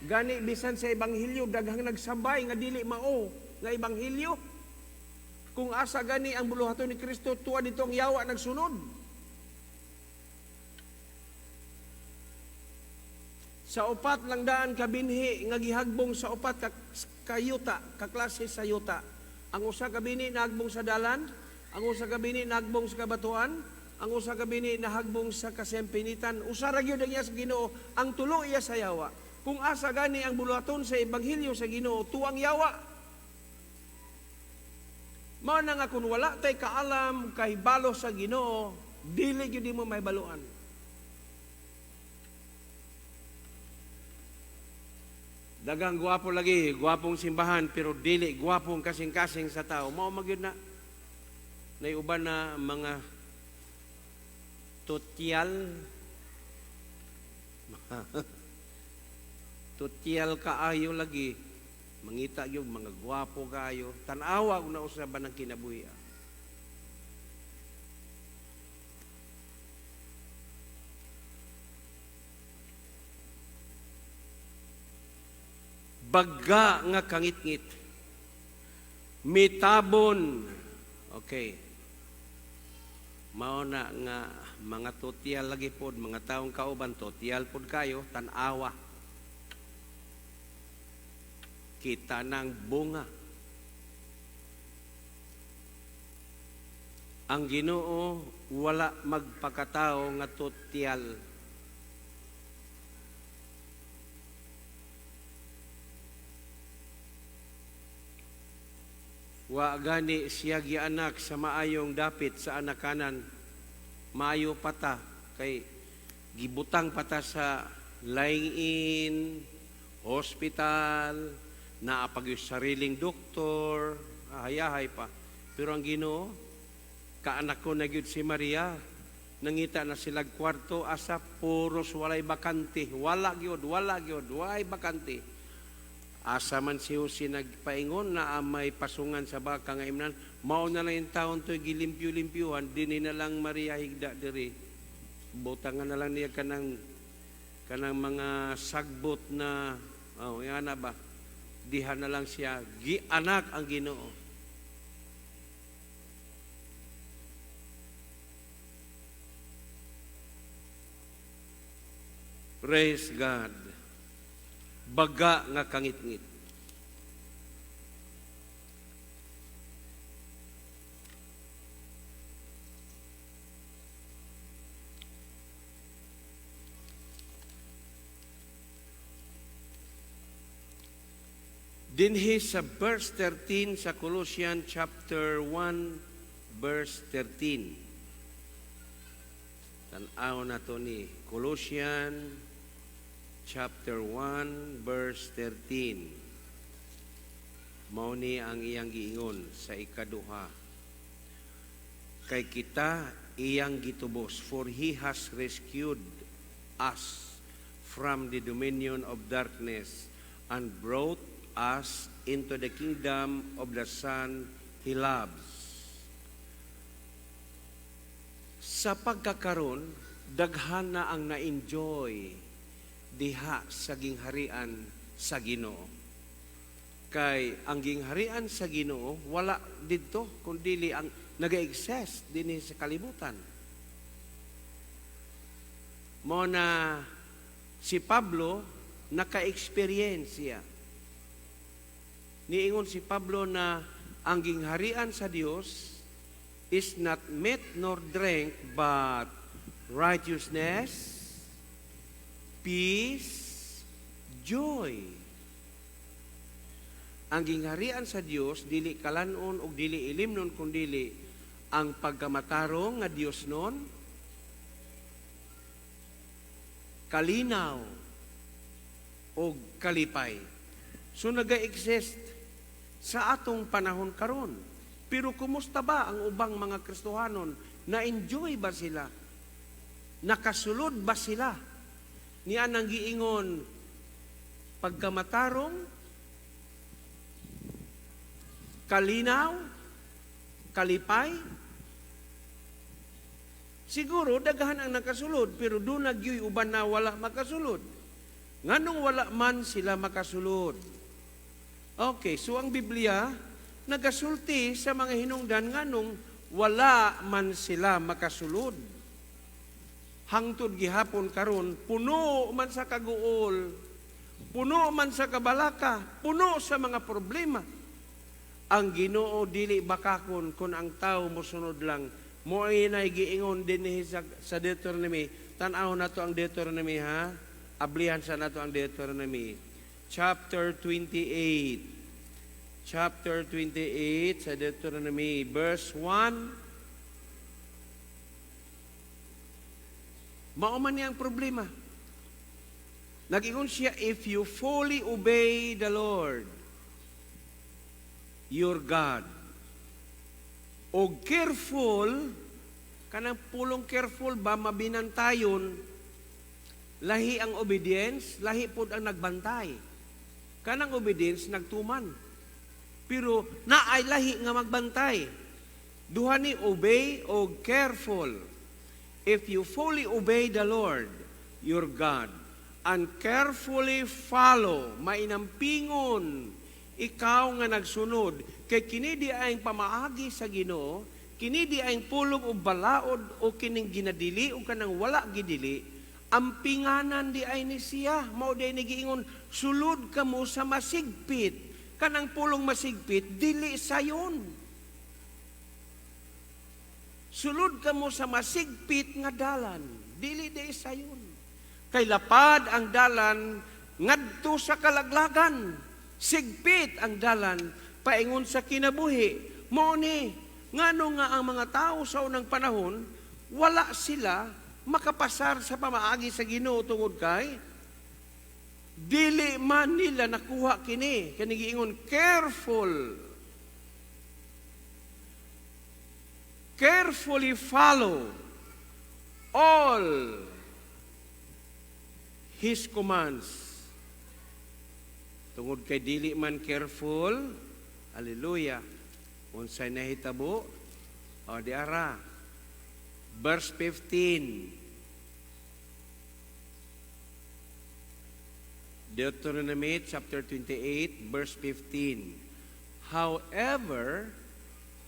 Gani bisan sa ebanghelyo daghang nagsabay nga dili mao nga ebanghelyo. Kung asa gani ang buluhaton ni Kristo, tuwa dito ang yawa nagsunod. Sa upat lang daan kabinhi nga gihagbong sa upat ka kayuta, kaklase sa yuta. Ang usa ka binhi nahagbong sa dalan, ang usa ka binhi nahagbong sa kabatuan, ang usa ka binhi nahagbong sa kasempinitan. Usa ra gyud ang iya sa Ginoo, ang tulo iya sa yawa. Kung asa gani ang buluhaton sa ebanghelyo sa Ginoo, tuwang yawa. Mao na nga kung wala tay kaalam kahibalo sa Ginoo, dili gyud mo mahibaluan. Daghang gwapo lagi, gwapong simbahan, pero dili gwapong kasing-kasing sa tao. Mao man gyud na. Naiuban na mga totyal. Totyal kaayo lagi. Mangita gyud mga gwapo kaayo. Tan-awa og nausaban ng kinabuhi. Bagga nga kangitngit. Mitabon. Okay. Mao na nga mga totyal lagi pod, mga taong kauban totyal pod kayo, tan-awa. Kita ng bunga. Ang Ginoo wala magpakatao nga totyal. Wa gani siya gianak sa maayong dapit sa anakanan. Maayo pata kay gibutang pata sa lying-in, hospital, naa pa gyud sariling doktor, hayahay pa. Pero ang Ginoo, kaanak ko na gyud si Maria, nangita na sila kwarto asa puros walay bakante, wala gyud, wala gyud, walay bakante. Asa man si Jose nagpaingon na may pasungan sa baka nga imnan, mao na lang yung taon to'y gilimpyo-limpyuhan, dinhi na lang Maria higda diri. Butangan na lang niya kanang mga sagbot na, oh, yan na ba? Diha na lang siya, gianak ang Ginoo. Praise God. Baga nga kangitngit. Dinhi sa verse 13 sa Colossians chapter 1 verse 13. Tan-aw nato ni Colossians chapter 1 verse 13. Mao ni ang iyang giingon sa ikaduha. Kay kita iyang gitubos, for He has rescued us from the dominion of darkness and brought us into the kingdom of the Son He loves. Sa pagkakaron, daghan na ang na-enjoy diha sa gingharian sa Ginoo. Kay ang gingharian sa Ginoo wala didto kun dili ang naga-exist dinhi sa kalibutan. Mao na si Pablo naka-experience. Niingon si Pablo na ang gingharian sa Dios is not meat nor drink, but righteousness, peace, joy. Ang gingharian sa Dios dili kalanon ug dili ilimnon, kundili ang pagkamatarong nga Dios nun, kalinaw o kalipay. So naga-exist sa atong panahon karon. Pero kumusta ba ang ubang mga Kristohanon? Na-enjoy ba sila? Nakasulod ba sila? Niya nang giingon pagkamatarong, kalinaw, kalipay. Siguro daghan ang nakasulod, pero duna gyoy uban na wala makasulod. Nganong wala man sila makasulod? Okay, so ang Biblia nagasulti sa mga hinungdan nganong wala man sila makasulod. Hangtod gihapon karon, puno man sa kaguol, puno man sa kabalaka, puno sa mga problema. Ang Ginoo dili bakakon kung ang tao mosunod lang. Mao nay giingon dinhi sa Deuteronomy. Tan-aw nato ang Deuteronomy, ha. Ablihan sa nato ang Deuteronomy. Chapter 28. Chapter 28 sa Deuteronomy, verse 1. Mao man niyang problema. Nag-ingon siya, "If you fully obey the Lord your God," o careful, kanang pulong careful ba, mabinantayon, lahi ang obedience, lahi pod ang nagbantay. Kanang obedience, nagtuman. Pero naay lahi nga magbantay. Duha ni, obey o careful. "If you fully obey the Lord your God and carefully follow," mainampingon ikaw nga nagsunod, kay kini diay pamaagi sa Ginoo, kini diay pulong og balaod o kining ginadili o kanang wala gidili, ampinganan diay ni siya. Mao diay ni giingon, sulod kamo sa masigpit. Kanang pulong masigpit, dili sayon. Sulod kamo sa masigpit nga dalan, dili di sayon. Kay lapad ang dalan ngadto sa kalaglagan. Sigpit ang dalan paingon sa kinabuhi. Mao ni ngano nga ang mga tao sa unang panahon wala sila makapasar sa pamaagi sa Ginoo, tungod kay dili man nila nakuha kini kani giingon careful, carefully follow all His commands. Tungod kay dili man careful, hallelujah, unsay nahitabo? O di ara. Verse 15. Deuteronomy chapter 28, verse 15. "However,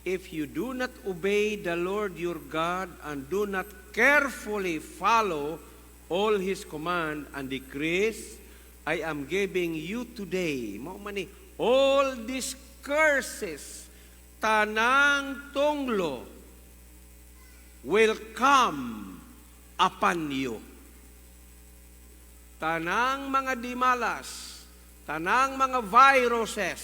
if you do not obey the Lord your God and do not carefully follow all His command and decrees I am giving you today," mao man ni, "all these curses," tanang tunglo, "will come upon you." Tanang mga dimalas, tanang mga viruses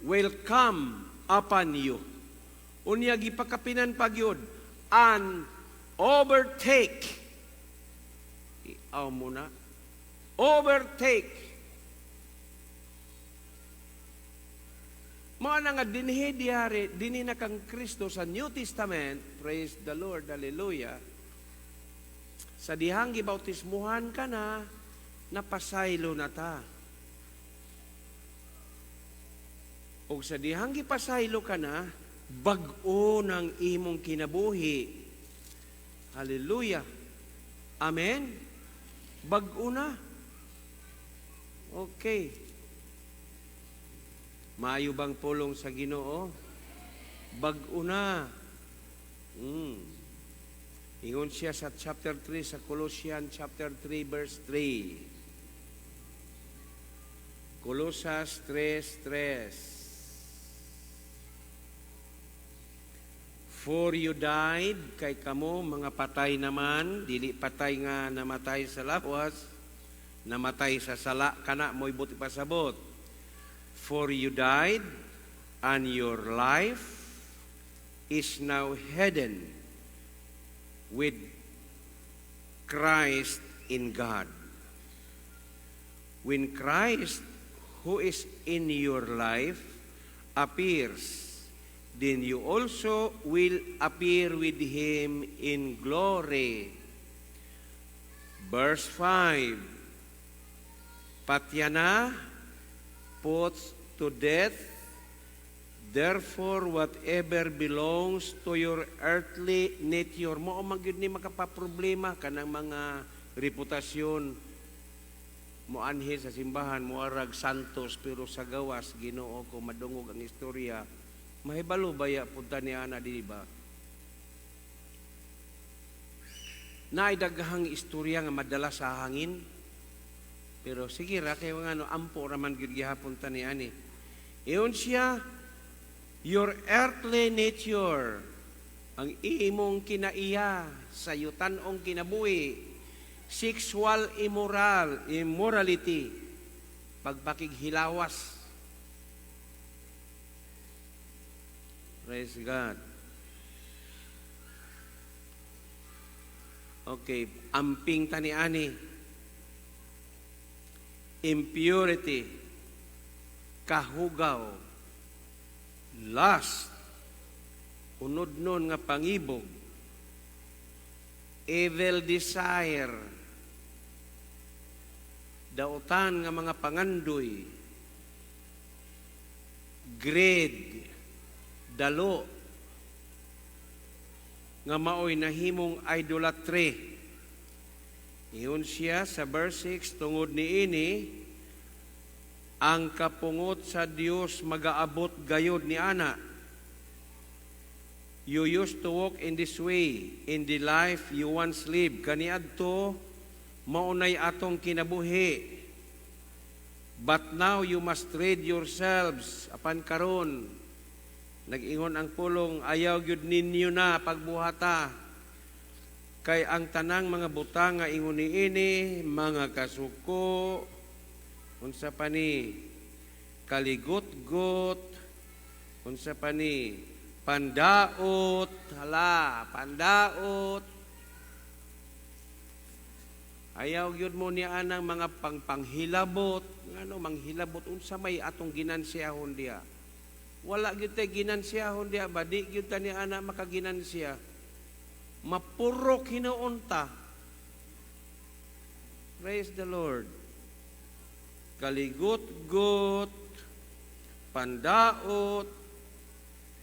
will come upon you. Unya gipakapinan pa gyud, And overtake. Iaw mo na. Overtake. Mao na nga dinhi dihari, dinhi na kang Kristo sa New Testament, praise the Lord, hallelujah. Sa dihang gibautismuhan ka na, napasaylo na ta. O sa dihang gipasaylo ka na, bag-o ng imong kinabuhi. Hallelujah. Amen? Bag-o na. Okay. Maayo bang pulong sa Ginoo? Bag-o na. Ingon siya sa chapter 3 sa Colossians chapter 3 verse 3. Colosas 3:3. For you died, kay kamo mga patay naman, dili patay nga namatay sa lawas, namatay sa sala kana mo'y buti pasabot. For you died, and your life is now hidden with Christ in God. When Christ, who is in your life, appears, then you also will appear with Him in glory. Verse 5, Patyana puts to death, therefore whatever belongs to your earthly nature. Mao man gyud ni makapaproblema kanang mga reputasyon moanhi sa simbahan, moarag santos, pero sa gawas, Ginoo ko, madungog ang istorya, mahibalo baya punta ni ana, di ba? Naay daghang istorya nga madala sa hangin. Pero sige ra kay nga no ampo ra man gyud gihapon ta ni ani. Iyon siya, your earthly nature, ang imong kinaiya sa yutan-ong kinabuhi, sexual immorality, pagpakighilawas. Praise God. Okay, amping tani-ani. Impurity, kahugaw, lust, unod nun nga pangibog, evil desire, dautan nga mga pangandoy, greed, dalo, nga maoy nahimong idolatry. Iyon siya sa verse 6, tungod niini, ang kapungot sa Dios magaabot gayod ni ana. You used to walk in this way, in the life you once lived. Kaniadto, maunay atong kinabuhi. But now you must rid yourselves apan karon. Nag-ingon ang pulong, ayaw gyud ninyo na pagbuhata. Kay ang tanang mga butang nga ingon niini, mga kasuko, unsa pa ni, kaligot-got, unsa pa ni, pandaot, hala, pandaot. Ayaw gyud mo niya anang mga pangpanghilabot, ngano manghilabot, unsa may atong ginansiyahon diha. Wala gyud tay ginansiyahon diha, ba di gyud ta ni ana makaginansiya. Mapurok hinuon ta. Praise the Lord. Kaligot-got, pandaot,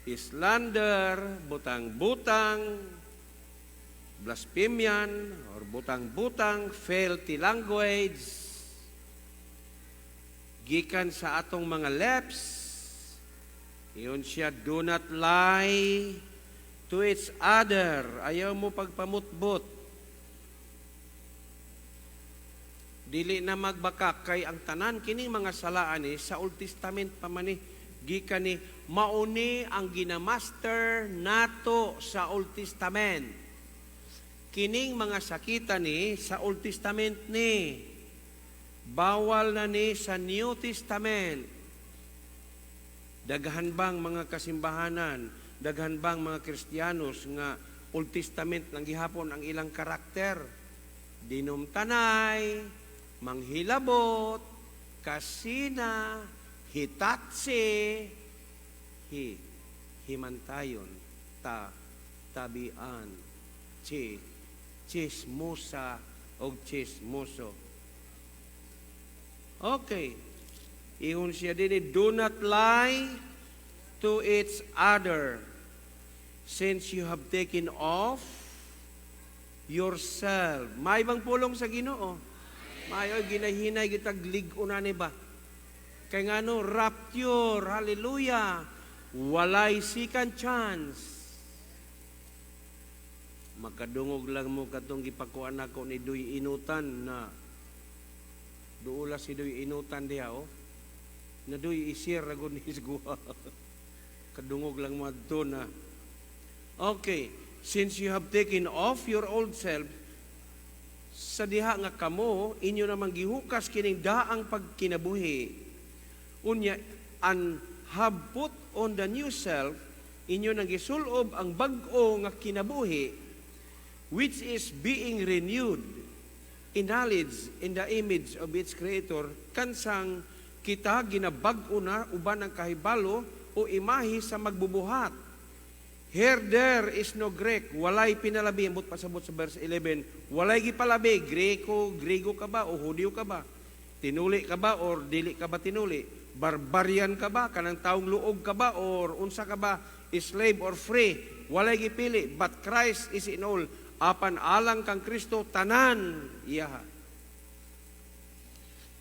slander, butang-butang, blasphemyan, or butang-butang, filthy language, gikan sa atong mga lips. Iyon siya, do not lie to each other. Ayaw mo pagpamutbot. Dili na magbakak kay ang tanan kining mga salaan ni sa Old Testament pa man ni gikan ni mauni ang ginamaster nato sa Old Testament. Kining mga sakita ni sa Old Testament ni bawal na ni sa New Testament. Daghan bang mga kasimbahanan, daghan bang mga Kristiyanos nga Old Testament lang gihapon ang ilang karakter. Dinumtanay, manghilabot, kasina, hitatsi, hi, himantayon, ta, tabian, chi, chismosa, og chismoso. Okay. Ingon siya din, "Do not lie to each other, since you have taken off yourself." May bang pulong sa Ginoo? Mayo ginahinay kitag lig-on na ni ba? Kay ngano, rapture, hallelujah. Walay second chance. Makadungog lang mo katong gipakuan nako ni Duy Inutan na duula si Duy Inutan diha, oh. Na Duy isir ra gud ni guwa. Kadungog lang mo adto na. Okay, since you have taken off your old self, sa diha nga kamo inyo namang gihukas kining daang pagkinabuhi, unya and have put on the new self, inyo nang gisulob ang bag-o nga kinabuhi, which is being renewed in knowledge in the image of its creator, kansang kita ginabag-o na uban ang kahibalo o imahe sa magbubuhat. Here there is no Greek, walay pinalabi, ambot pasabot sa verse 11, walay gipalabi, Greko, Griego ka ba o Hudyo ka ba? Tinuli ka ba or dili ka ba tinuli? Barbarian ka ba? Kanang taong luog ka ba or unsa ka ba? Slave or free? Walay gipili, but Christ is in all. Apan alang kang Kristo tanan iyaha.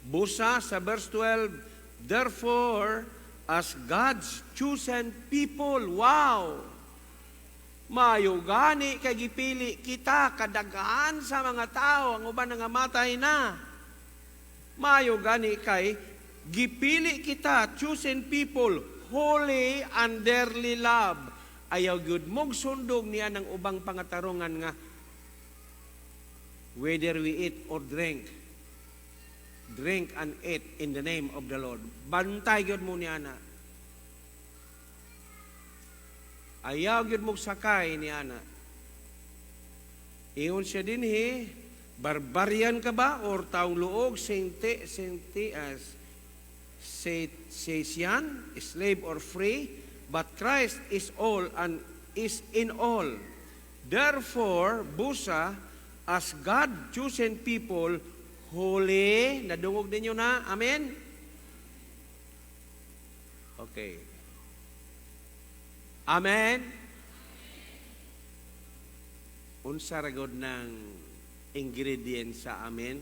Busa sa verse 12, therefore, as God's chosen people, wow! Mayo gani kay gipili kita kadaghan sa mga tao, ang uban nangamatay na. Mayo gani kay gipili kita, chosen people, holy and dearly loved. Ayaw gyud mog sundog niya ng ubang pangatarungan nga whether we eat or drink, drink and eat in the name of the Lord. Bantay gyud mo niya na. Ayaw gyud mo sakay ni ana. Ingon siya dinhi, barbarian ka ba or taong luog, sente, sente as Scythian, slave or free, but Christ is all and is in all. Therefore, busa, as God chosen people, holy, nadungog ninyo na, amen? Okay. Amen? Unsa ra gud ng ingredient sa amen?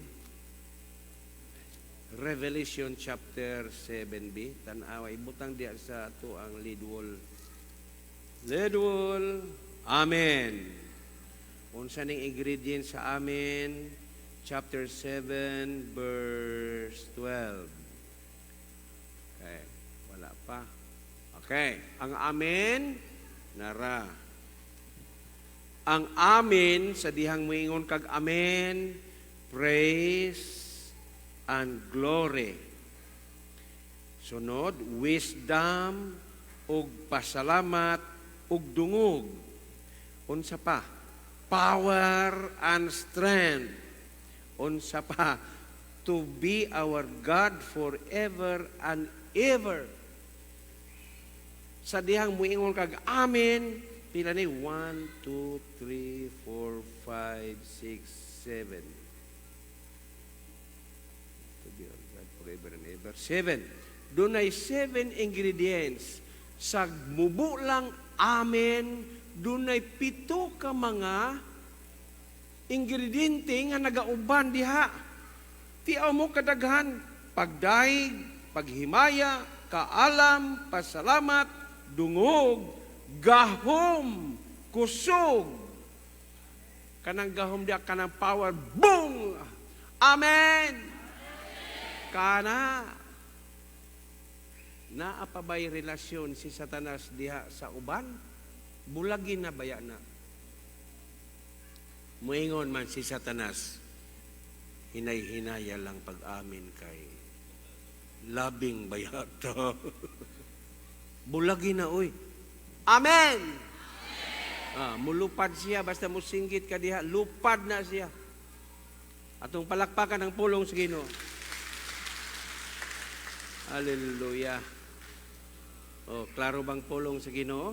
Revelation chapter 7b. Tan-awa, ibutang diya sa ato ang lead wall. Lead wall. Amen. Unsa ning ingredient sa amen? Chapter 7 verse 12. Okay, wala pa. Okay, ang amen nara. Ang amen sa dihang moingon kag amen, praise and glory. Sunod, wisdom ug pasalamat ug dungog. Unsa pa? Power and strength. Unsa pa? To be our God forever and ever. Sa dihang muingon kag amen, pila ni? 1, 2, 3, 4, 5, 6, 7. To be our God forever and ever. 7. Dunay seven ingredients. Sa mubulang amen, dunay pito ka mga ingrediente nga nagauban diha. Tiaw mo kadaghan, pagdaig, paghimaya, kaalam, pasalamat, dungog, gahom, kusog. Kanang gahom diha, kanang power, boom! Amen! Kana. Naa pa ba'y relasyon si Satanas diha sa uban? Bulagin na baya na. Muingon man si Satanas, hinay-hinaya lang pag-amin kay labing bayata. Bulagin na, uy. Amen! Ah, mulupad siya basta musinggit ka diha, lupad na siya. Atong palakpakan ang pulong sa Ginoo. Hallelujah. Oh, klaro bang pulong sa Ginoo?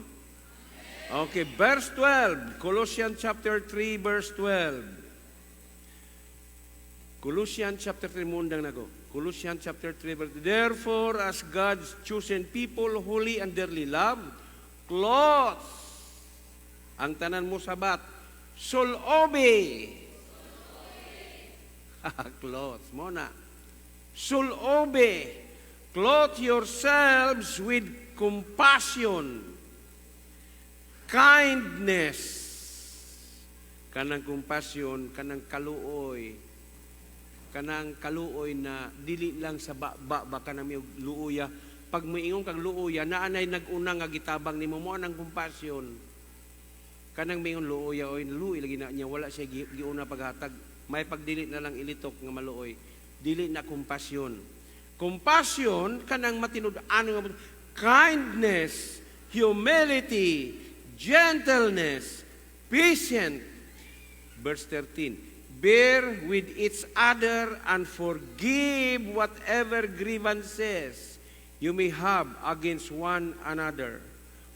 Okay, verse 12, Colossians chapter 3 verse 12. Colossians chapter 3, mundang nako. Colossians chapter 3 verse. "Therefore, as God's chosen people, holy and dearly loved, clothe," ang tanan mo sabat, "Sulobi." Clothes mo na. "Sulobi. Clothe yourselves with compassion, kindness." Kanang compassion, kanang kaluoy, kanang kaluoy na dili lang sa baba ba, kanang may luoya. Pag moingon kag luoya, naa nay nag-una nga gitabang nimo, mo nang compassion. Kanang moingon luoya, oy, luoy lagi na niya, wala siya giuna paghatag. May pagdili na lang ilitok nga maluoy, dili na compassion. Compassion kanang matinud-an nga kindness, humility, gentleness, patient. Verse 13, "Bear with each other and forgive whatever grievances you may have against one another.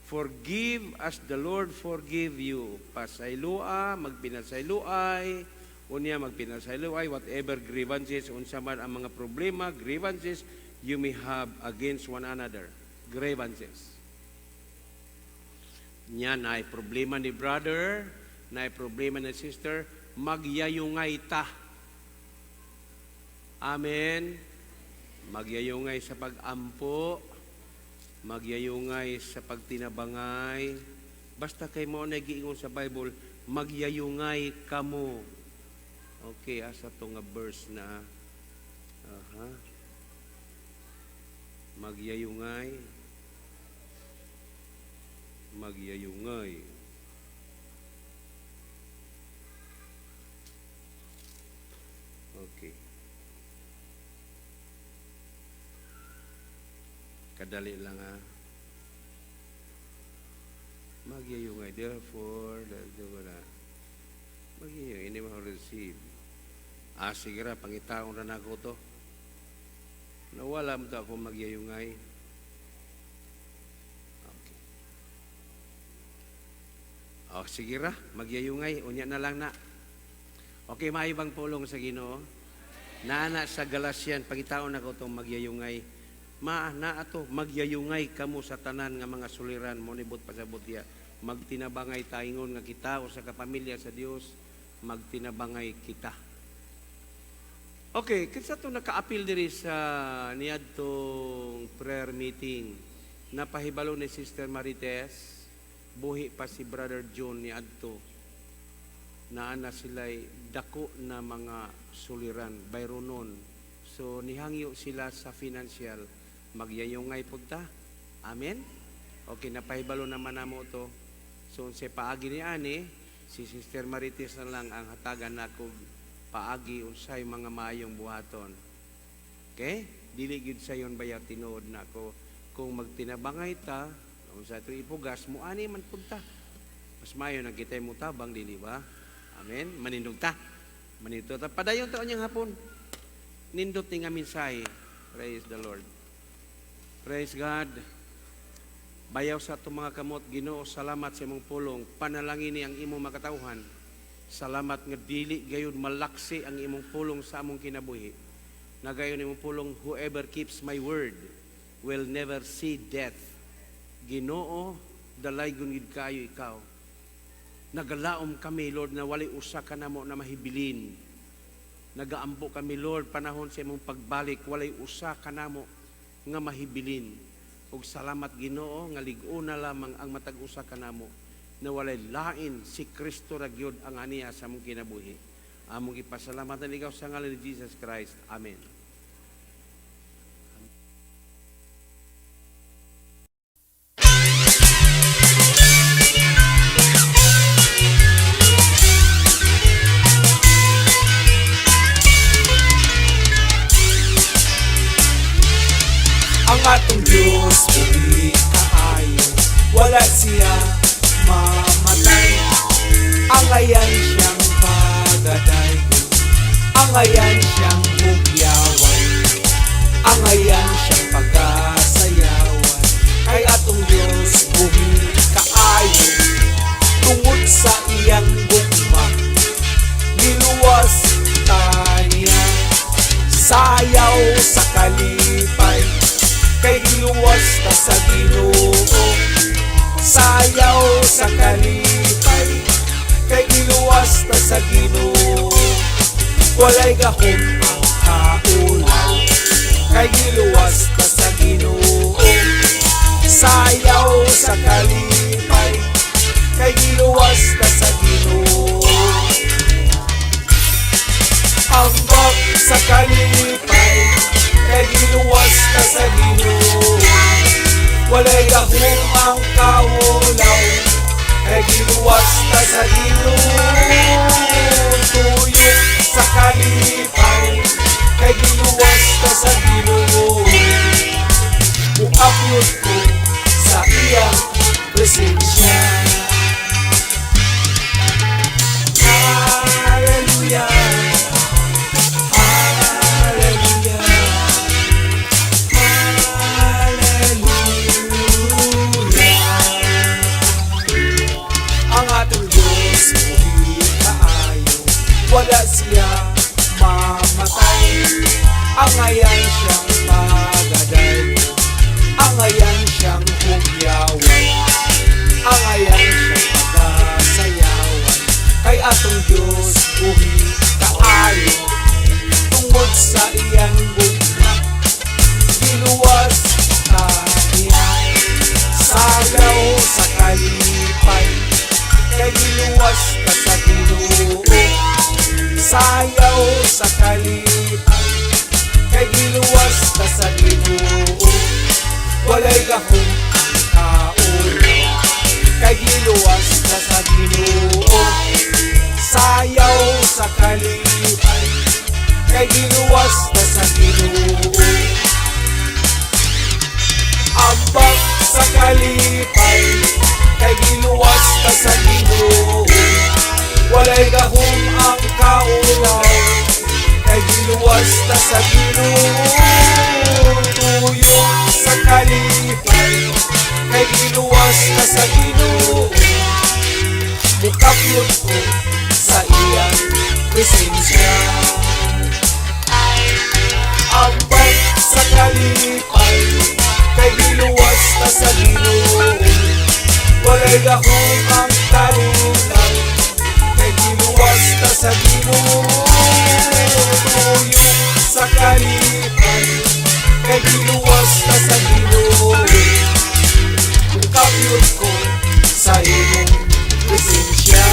Forgive as the Lord forgive you." Pasaylua, magpinasayloay, unya magpinasayloay, whatever grievances, unsa man ang mga problema, grievances you may have against one another. Grievances. Nya naay problema ni brother, naay problema ni sister, magyayungay ta. Amen. Magyayungay sa pag-ampo, magyayungay sa pagtinabangay. Basta kay mo na giingon sa Bible, magyayungay kamo. Okay, asa to nga verse na? Aha. Magyayungay. Magyayungay. Okay. Kadali lang ha. Magyayungay. Therefore, wala. Magyayungay. Ini mo receive. Ah, sige ra, pangitaon ra nako to. Nawala mo to ako magyayungay. Okay. Oh, sige ra, magyayungay. Unya na lang na. Okay, maibang pulong sa Ginoo. Naana sa Galatian, pangitaon nako itong magyayungay. Ma, na ato, magyayungay kamo sa tanan nga mga suliran mo nibot pasabot diya. Magtinabangay taingon nga kita o sa kapamilya sa Dios, magtinabangay kita. Okay, kinsa to naka-apil diri sa niadtong prayer meeting? Napahibalo ni Sister Marites, buhi pa si Brother John niadto. Naa na sila'y dako na mga suliran, bayronon. So nihangyo sila sa financial, magyayungay pud ta. Amen? Okay, napahibalo naman namo to. So unsay paagi ni ani, si Sister Marites na lang ang hatagan nako paagi unsay mga maayong buhaton. Okay? Dili gyud sayon baya, tinuod nako kung magtinabangay ta, unsa ito ipugas mo ani man pud ta. Mas maayo nang kitay mo tabang, dili ba? Amen. Manindog ta. Manindog ta. Padayon ta unyang hapon. Nindot ni nga mensahe. Praise the Lord. Praise God. Bayaw sa atong mga kamot, Ginoo, salamat sa imong pulong. Panalangin ni ang imong makatawhan. Salamat nga dili gayon malaksi ang imong pulong sa among kinabuhi. Nagayon imong pulong, "Whoever keeps my word will never see death." Ginoo, dalaygon gid kayo ikaw. Nagalaom kami, Lord, na walay usa ka namo na mahibilin. Nagaampo kami, Lord, panahon sa imong pagbalik, walay usa ka namo nga mahibilin. Ug salamat, Ginoo, nga lig-ona lamang ang matag usa ka namo na walay lain, si Kristo ra gyud ang aniya sa among kinabuhi. Among ipasalamatan ikaw sa ngalan ni Jesus Christ. Amen. Ang atong Diyos buhi kaayo, wala siya mamatay. Angayan siyang pagadaygon, angayan siyang hugyawan, angayan siyang pagasayawan. Kay atong Dios buhi kaayo, tungod sa iyang gugma giluwas ta niya. Sayaw sa kalipay, kay giluwas ta sa Ginoo. Sayaw sa kalipay, kay giluwas ta sa Ginoo. Walay gahom ang kaulaw, kay giluwas ta sa Ginoo. Sayaw sa kalipay, kay giluwas ta sa Ginoo. Ambak sa kalipay, kay giluwas ta sa Ginoo. Walay gahom ang kaulaw, kay giluwas ta sa Ginoo. Tuyok sa kalipay, kay giluwas ta sa Ginoo. Muapyot ko sa iyang presensya. Hallelujah, Hallelujah, Hallelujah. Ang atong Diyos buhi kaayo, wala siya mamatay. Angayan siyang pagadaygon, angayan siyang hugyawan, angayan siyang pagasayawan. Kay atong Diyos buhi kaayo, tungod sa iyang gugma giluwas ta niya. Sayaw sa kalipay, kay giluwas ta sa Ginoo. Sayaw sa kalipay, kay giluwas ta sa Ginoo. Walay gahom ang kaulaw, kay giluwas ta sa Ginoo. Sayaw sa kalipay, kay giluwas ta sa Ginoo. Ambak sa kalipay, kay giluwas ta sa Ginoo. Walay gahom ang kaulaw, kay giluwas ta sa Ginoo. Tuyok sa kalipay, kay giluwas ta sa Ginoo. Mukapyot ko sa iyang presensya. Ambak sa kalipay, kay giluwas ta sa Ginoo. Walay gahom ang kaulaw, kay giluwas ta sa Ginoo. Tuyok sa kalipay, kay giluwas ta sa Ginoo. Mukapyot ko sa imong presensya.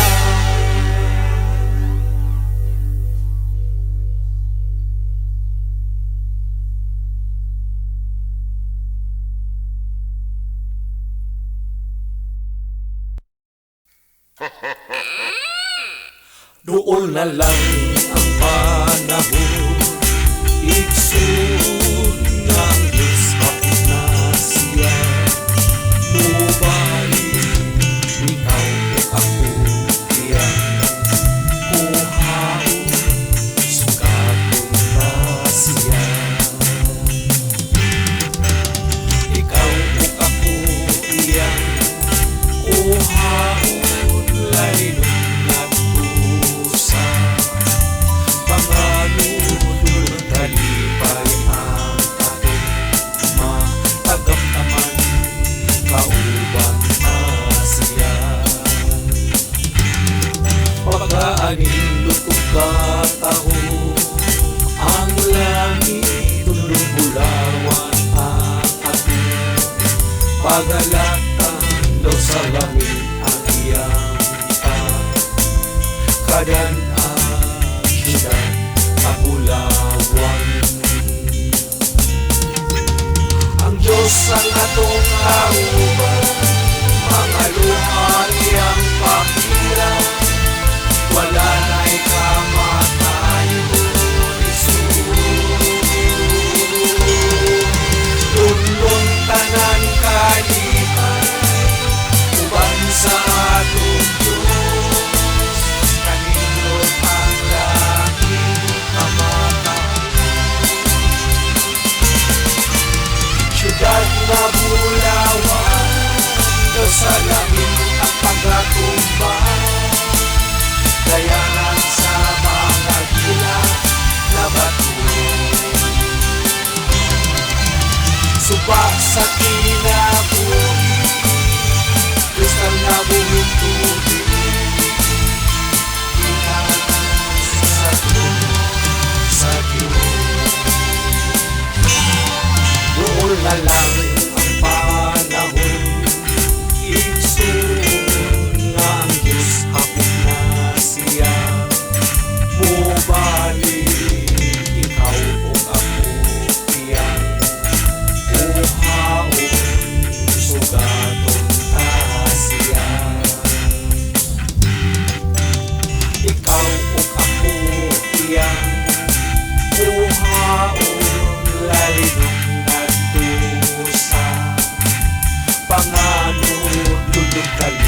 Dool na lang ang panahon, igsoon ng Diyos na siya. Mubalik, ikaw o ako iyang kuhaon, sukaton na siya. Ikaw o ako iyang kuhaon, laylon nagtusa. Panganudol kalipay ang atong matagamtaman, kauban na siya. Pagkaanindot kong kataho, ang langit tulong bulawan ang atong pagalatan daw sa langit ang iyang kadan ang syudad kabulawan. Ang Diyos ang atong kauban, mga luha iyang pakira, wala na'y kamatayon, Jesus. Lunlun tanan kalipay, uban sa atong Diyos. Humba, dayanan sa mga gila na bato. Suba sa kinabuhi, kristal na buhing tubig, gikan sa trono sa Diyos. Doon na lang ang panahon, igsoon, nga ang Diyos hapit na siya mobalik, ikaw ug ako iyang kuhaon, sugaton ta siya. Ikaw ug ako iyang kuhaon, lalinom ngadto sa panganod, lulod.